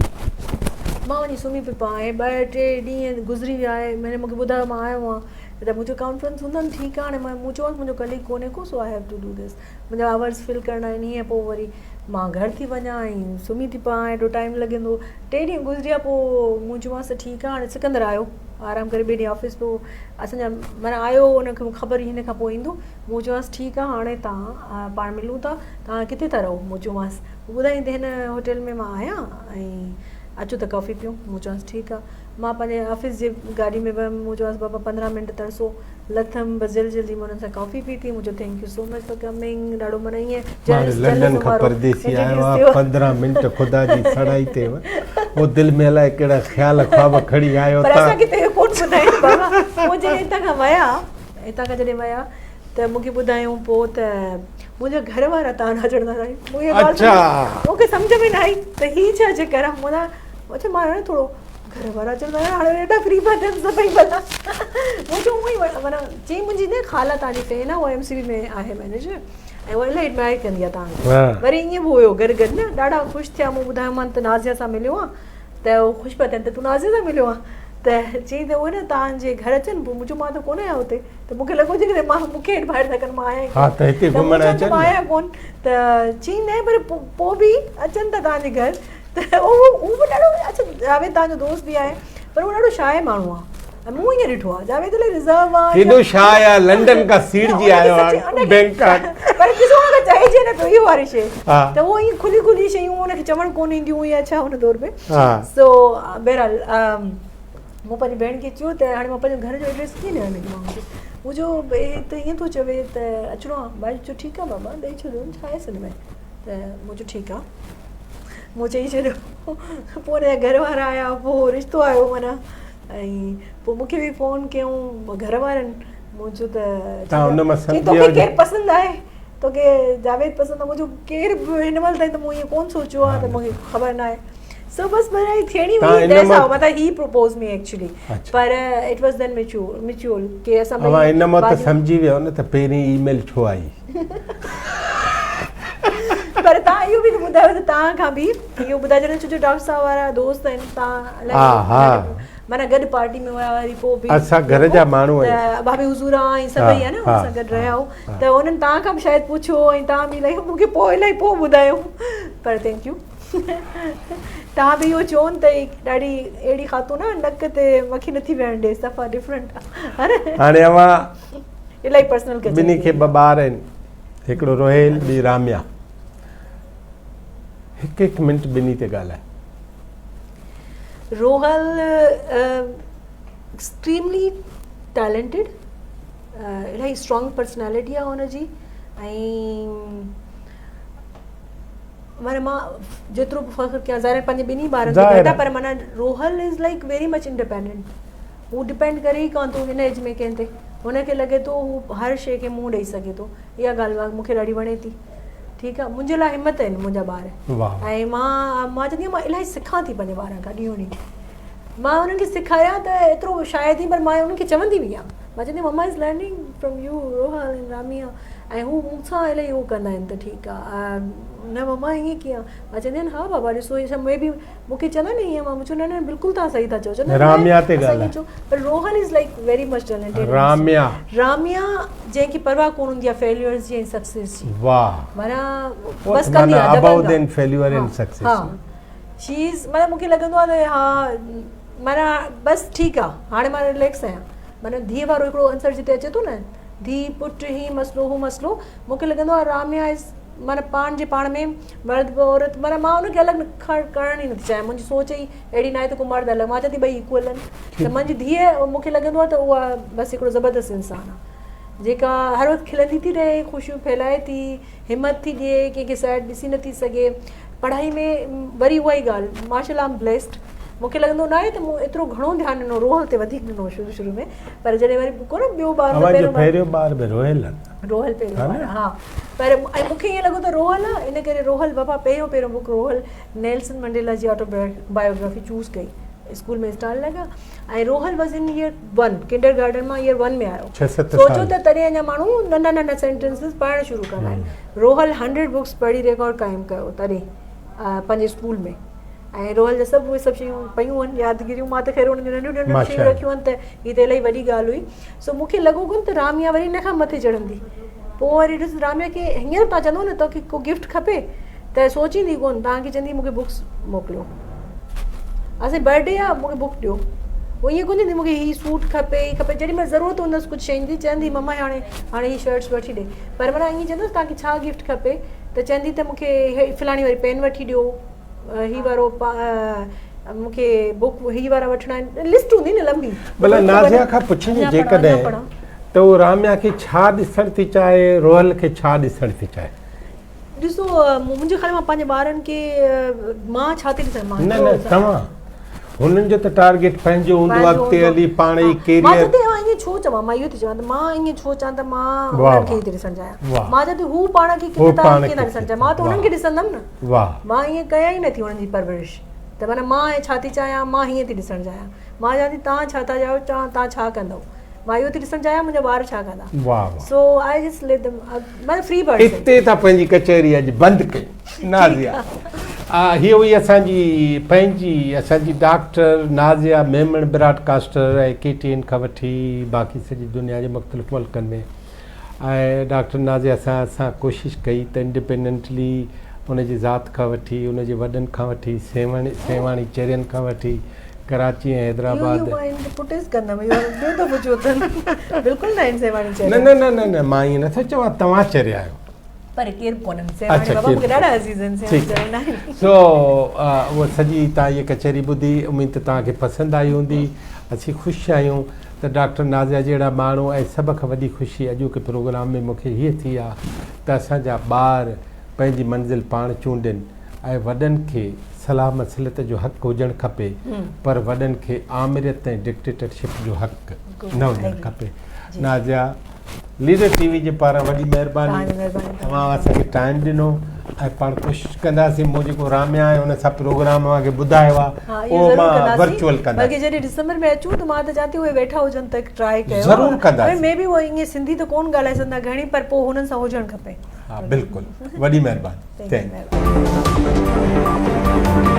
[SPEAKER 2] مان وڃي سمهي پئي پوان ۽ ٻه ٽي ڏينهن گذري ويا ۽ هن مون کي ٻڌايو مان آيو آهيان ته منهنجو ڪانفرنس هوندن ٺيڪ آهي هاڻي مون چيومانس منهنجو ڪليگ ڪونهي ڪو so I have to do this منهنجا آورز فل ڪرڻا آهن هيئن پوء وري مان گهر ٿي وڃان ۽ سمهي ٿي پوان ايڏو ٽائيم لڳندو ٽي ڏينهن گذري ويا پوء مون چيومانس ته ٺيڪ آهي هاڻي سڪندر آيو آرام ڪري ٻئي ڏينهن آفيس پوء اسان جا معنيٰ آيو ان کي خبر هئي هن کان پوء ايندو مون چيومانس ٺيڪ آهي هاڻي تان پاڻ ملون ٿا تان ڪٿي ٿا رهو مون چيومانس ٻڌائين ته هن هوٽل ۾ مان آهيان ۽ اچو ته ڪافي پيون مون چيومانس ٺيڪ آهي مان پنهنجي آفيس جي گاڏي ۾ ويم مون چيومانس بابا 15 منٽ ترسو لٿم بس جلدي جلدي مان انهن سان ڪافي پيتي مون چيو thank you so much for coming ڏاڍو معنيٰ ائين
[SPEAKER 1] ماڻهو لنڊن کان پرديسي آيو آ 15 منٽ خدا جي سڙائي تي هو دل ۾ الائي ڪهڙا خيال خواب کڻي آيو
[SPEAKER 2] پر اسان کي ته اهو ڪونه ٻڌايائين بابا پوء جڏهن هتان کان ويا هتان کان جڏهن ويا ته مون کي ٻڌايائون پوء ته منهنجا گهر وارا تان اچڻ ٿا چاهين مون اها ڳالهه مون کي سمجهه ۾ نه آئي ته هي ڇا چڪر آ مون اڇا مان ٿورو گهر وارا چوندا آهن هاڻي ايڏا فري پيا ٿين سڀئي ڀلا مون چيو هونئن ئي معنيٰ چيائين منهنجي نه خالا توهان جي فين آهي اها ايم سي بي ۾ آهي مئنيجر ۽ اها الاهي ايڊمائر ڪندي آهي توهان کي وري ائين به هيو گڏ گڏ نه ڏاڍا خوش ٿيا مون ٻڌايومان ته نازيا سان مليو آهان ته هو خوش پيا ٿين ته تون نازيا سان مليو آهين ته ته چيائين ته اهي نه توهان جي گهر اچن پوء مون چيو مان ته ڪونه آهيان اتي ته مون کي لڳو جيڪڏهن مان مون کي انوائٽ ٿا ڪن مان آهيان ئي
[SPEAKER 1] ها ته هتي
[SPEAKER 2] ڪونه
[SPEAKER 1] گهمڻ
[SPEAKER 2] ته مون چيو
[SPEAKER 1] اچن
[SPEAKER 2] ته مان
[SPEAKER 1] نه.
[SPEAKER 2] آهيان ڪونه ته چيائين نه پر پوء به اچن ٿا توهان جي گهر ته اهو اهو به ڏاڍو اڇا جاويد توهان جو دوست به آهي پر اهو ڏاڍو شاء ماڻهو آهي ۽ مون ائين ڏٺو آهي جاويد الائي رزرو آهي
[SPEAKER 1] ڪيڏو شاء آهي لنڊن کان سيڙجي آيو آهي بينڪاڪ
[SPEAKER 2] پر ڏسو ان کي چئجي نه پيو اهو واري شي ته اهو ائين کلي کلي شيون ان کي چوڻ ڪونه اينديون هيون يا ڇا ان دور ۾ سو بهرحال مون پنهنجي ڀيڻ کي چيو ته هاڻي مان پنهنجو گهر جو ايڊريس ڪيئن ڏيان هن کي ماڻهو کي هو جو هي ته ائين ٿو چوي ته اچڻو آهي ڀائي چيو ٺيڪ آهي بابا ڏئي ڇڏيو ڇا آهي هن ۾ ته مون چيو ٺيڪ آهي مون چئي ڇڏيو پوء هن جا گهر وارا آيا پوء رشتو آيو معنيٰ ۽ پوء مون کي به فون ڪيائون گهر وارن مون چيو ته توکي ڪير پسند آهي توکي جاويد پسند آهي مون چيو ڪير به هن مهل تائين ته مون ائين ڪونه سوچيو آهي ته مون کي خبر ناهي سو بس برائي ٿيڻي هئي that's how مطلب هي پروپوز مي ايڪچولي پر it was دين ميچوئل ڪي اسان
[SPEAKER 1] ٻئي اوهان ان مان ته سمجهي ويو نه ته پهرين اي ميل ڇو آئي
[SPEAKER 2] پر توهان اهو به ته ٻڌايو ته توهان کان به اهو ٻڌائي ڇڏيو ڇو جو ڊاڪٽر صاحب وارا دوست آهن توهان
[SPEAKER 1] الائي
[SPEAKER 2] معنيٰ گڏ پارٽي ۾ هيا وري پوء به
[SPEAKER 1] اسان گهر جا ماڻهو آهيون
[SPEAKER 2] ته ڀاڀي حضور آ ۽ سڀئي آ نه ان سان گڏ رهيا هو ته انهن توهان کان به شايد پڇيو ۽ توهان به الائي مون کي پوء الائي پوء ٻڌايو پر thank you توهان به اهو چون ته ڏاڍي اهڙي خاتون آ نڪ تي مکي نٿي ويهڻ ڏي صفا ڊفرنٽ آ
[SPEAKER 1] هاڻي اوهان
[SPEAKER 2] الائي پرسنل ڪچهري
[SPEAKER 1] ٻنهي کي ٻه ٻار آهن هڪڙو روهيل ٻي راميا هڪ هڪ منٽ ٻنهي تي ڳالهاء.
[SPEAKER 2] روحل ايڪسٽريملي ٽيلنٽيڊ الاهي اسٽرانگ پرسنالٽي آهي هن جي ۽ معنيٰ مان جيترو به فخر ڪيان ظاهر پنهنجي ٻنهي ٻارن تي گهٽ آهي پر معنيٰ Rohal is like very much independent هو ڊپينڊ ڪري ئي ڪونه ٿو هن ايج ۾ ڪنهن تي هن کي لڳي ٿو هو هر شيء کي منهن ڏئي سگهي ٿو اها ڳالهه مون کي ڏاڍي وڻي ٿي ٺيڪ آهي منهنجي لاء همت آهن منهنجا ٻار ۽ مان مان چوندي آهيان مان الاهي سکان ٿي پنهنجي ٻارن کان ڏينهون ڏينهن مان انهن کي سکايان ته ايترو شايد ئي پر مان انهن کي چوندي به آهيان مان چوندي مما is learning from you Rohal ۽ Ramya ۽ هو مون سان الاهي هو ڪندا آهن ته ٺيڪ آهي نه مما ائين ڪيئن مان چوندي آهيان ها بابا ڏسو هي سڀ مي بي مون کي چوندا نه ائين مان چيو نه نه بلڪل توهان صحيح ٿا چئو چوندا
[SPEAKER 1] راميا تي ڳالهاء
[SPEAKER 2] چئو پر Rohal is like very much talented
[SPEAKER 1] Ramya
[SPEAKER 2] Ramya جنهن کي پرواهه ڪونه هوندي آهي فيليئرز جي ۽ سڪسيس جي
[SPEAKER 1] واهه
[SPEAKER 2] معنيٰ بس ڪندي آهي
[SPEAKER 1] اباؤ دين فيليئر اينڊ سڪسيس
[SPEAKER 2] ها شي از معنيٰ مون کي لڳندو آهي ته ها معنيٰ بس ٺيڪ آهي هاڻي مان رليڪس آهيان معنيٰ ڌيء وارو هڪڙو عنصر جتي اچي ٿو نه ڌيء پٽ هي مسئلو هو مسئلو مون کي لڳندو آهي راميا از معنيٰ پاڻ جي پاڻ ۾ مرد به عورت معنيٰ مان ان کي الڳ ڪرڻ ئي نٿي چاهيان منهنجي سوچ ئي اهڙي ناهي ته ڪو مرد الڳ مان چوان ٿي ٻئي ايڪول آهن ته منهنجي ڌيء مون کي لڳندو آهي ته اها بس هڪڙو زبردست انسان آهي جيڪا هر وقت کلندي ٿي رهي خوشيون ڦهلائي ٿي همت ٿي ڏئي ڪنهن کي سيڊ ڏسي نٿي سگهي پڙهائي ۾ وري اها ئي ڳالهه ماشاء الله آئم بليسڊ مون کي لڳندو ناهي ته مون ايترو گهڻو ڌيان ڏنو روحل تي وڌيڪ ڏنو شروع شروع ۾ پر جڏهن وري ڪو نه ٻيو ٻار
[SPEAKER 1] اوهان جو پهريون ٻار به روحل آهي
[SPEAKER 2] روحل پهريون ٻار ها پر ۽ مون کي ائين لڳو ته روحل آ ان ڪري روحل بابا پهريون پهريون بڪ روحل نيلسن منڊيلا جي آٽو بايوگرافي چوز ڪئي اسڪول ۾ اسٽال لڳا ۽ Rohal was in year 1 kindergarten مان ييئر 1 ۾ آيو سوچو ته تڏهن اڃا ماڻهو ننڍا ننڍا سينٽينسز پڙهڻ شروع ڪندا آهن روحل 100 بڪس پڙهي ريڪارڊ قائم ڪيو تڏهن پنهنجي اسڪول ۾ ۽ روحل جا سڀ اهي سڀ شيون پيون آهن يادگيريون مان ته خير انهن جون ننڍيون ننڍيون شيون رکيون آهن ته هي ته الاهي وڏي ڳالهه هئي سو مون کي لڳو ڪونه ته راميا وري ان کان مٿي چڙهندي. پوء وري ڏس راميا کي هينئر توهان چوندو نه توکي ڪو گفٽ کپي ته سوچيندي ڪونه توهان کي چوندي مون کي بڪس موڪليو. اسان برٿ ڊي آ مون کي بڪ ڏيو. هو ائين ڪونه چوندي مون کي هي سوٽ کپي هي کپي جيڏي مهل ضرورت هوندس ڪجهه شين جي چوندي مما هاڻي هاڻي هي شرٽس وٺي ڏي پر معنيٰ ائين چوندس توهان کي ڇا گفٽ کپي ته چوندي ته مون کي فلاڻي واري پين وٺي ڏيو. هي وارو مون کي بڪ هي وارا وٺڻا آهن لسٽ هوندي نه لمبي.
[SPEAKER 1] ڀلا نازيا کان پڇ نه جيڪڏهن ته هو راميا کي ڇا ڏسڻ ٿي چاهي روحل کي ڇا ڏسڻ ٿي چاهي.
[SPEAKER 2] ڏسو منهنجي خيال مان پنهنجي ٻارن کي مان ڇا ٿي ڏسان مان
[SPEAKER 1] نه نه توهان هنن جو ته ٽارگيٽ پنهنجو هوندو اڳتي هلي پاڻ ئي ڪيريئر
[SPEAKER 2] مان چوان ٿي ائين ڇو چوان مان اهو ٿي چوان ته مان ائين ڇو چوان ته مان انهن کي ئي ٿي ڏسڻ چاهيان مان چوان ٿي هو پاڻ کي ڪٿي ٿا ڪيئن ٿا ڏسڻ چاهين مان ته انهن کي ڏسندم نه
[SPEAKER 1] واهه.
[SPEAKER 2] مان ائين ڪيان ئي نٿي انهن جي پرورش ته معنيٰ مان ڇا ٿي چاهيان مان هيئن ٿي ڏسڻ چاهيان مان چوان ٿي توهان ڇا ٿا چاهيو توهان ڇا ڪندؤ مان اهو ٿي ڏسڻ چاهيان منهنجا ٻار ڇا ڪندا
[SPEAKER 1] واهه واهه.
[SPEAKER 2] سو I just ليٽ ديم معنيٰ فري برڊ
[SPEAKER 1] اتي ٿا پنهنجي ڪچهري اڄ بند ڪيون نازيا. هيء هئي اسان جي پنهنجي اسان جي doctor Nazia Memon broadcaster ۽ K T N کان وٺي باقي سڄي دنيا جي مختلف ملڪن ۾ ۽ ڊاڪٽر نازيا سان اسان ڪوشش ڪئي ته انڊيپينڊنٽلي ان جي ذات کان وٺي ان جي وڏن کان وٺي سيوهڻ سيوهاڻي چرين کان وٺي ڪراچي ۽
[SPEAKER 2] اهو
[SPEAKER 1] حيدرآباد
[SPEAKER 2] اهو مان ان پٽيس ڪندم اهو ٻيو دفعو چيو اٿن بلڪل نه آهن سيوهاڻي
[SPEAKER 1] نه
[SPEAKER 2] چريا
[SPEAKER 1] نه نه نه نه مان ائين نٿو چوان توهان چريا آهيو.
[SPEAKER 2] پر ڪير به ڪونهن سيوهاڻي بابا مونکي ڏاڍا عزيز آهن سيوهاڻي چريا نه آهن.
[SPEAKER 1] سو اهو سڄي توهان هيء ڪچهري ٻڌي اميد ته توهان کي پسند آئي هوندي اسين خوش آهيون ته ڊاڪٽر نازيا جهڙا ماڻهو ۽ سڀ کان وڏي خوشي اڄوڪي پروگرام ۾ مونکي هيء ٿي آ ته اسان جا ٻار پنهنجي منزل پاڻ چونڊين ۽ وڏن کي صلاح مصلحت جو حق هجڻ کپي پر وڏن کي آمريت ۽ ڊڪٽيٽرشپ جو حق نه هجڻ کپي. نازيا ليڊر ٽي وي جي پاران وڏي مهرباني اوهان اسان کي ٽائيم ڏنو ۽ پاڻ ڪوشش ڪنداسين مون جيڪو راميا آهي ان سان پروگرام اوهان کي ٻڌايو آهي اهو مان ورچوئل ڪندس
[SPEAKER 2] بلڪه جڏهن ڊسمبر ۾ اچون ته مان ته چاهيان ٿي اهي ويٺا هجن ته ٽرائي ڪيو
[SPEAKER 1] ضرور ڪنداسين
[SPEAKER 2] مي بي اهي ائين سنڌي ته ڪون ڳالهائي سگهندا گهڻي پر پوء هنن سان هجڻ کپي
[SPEAKER 1] ها بلڪل وڏي مهرباني thank you.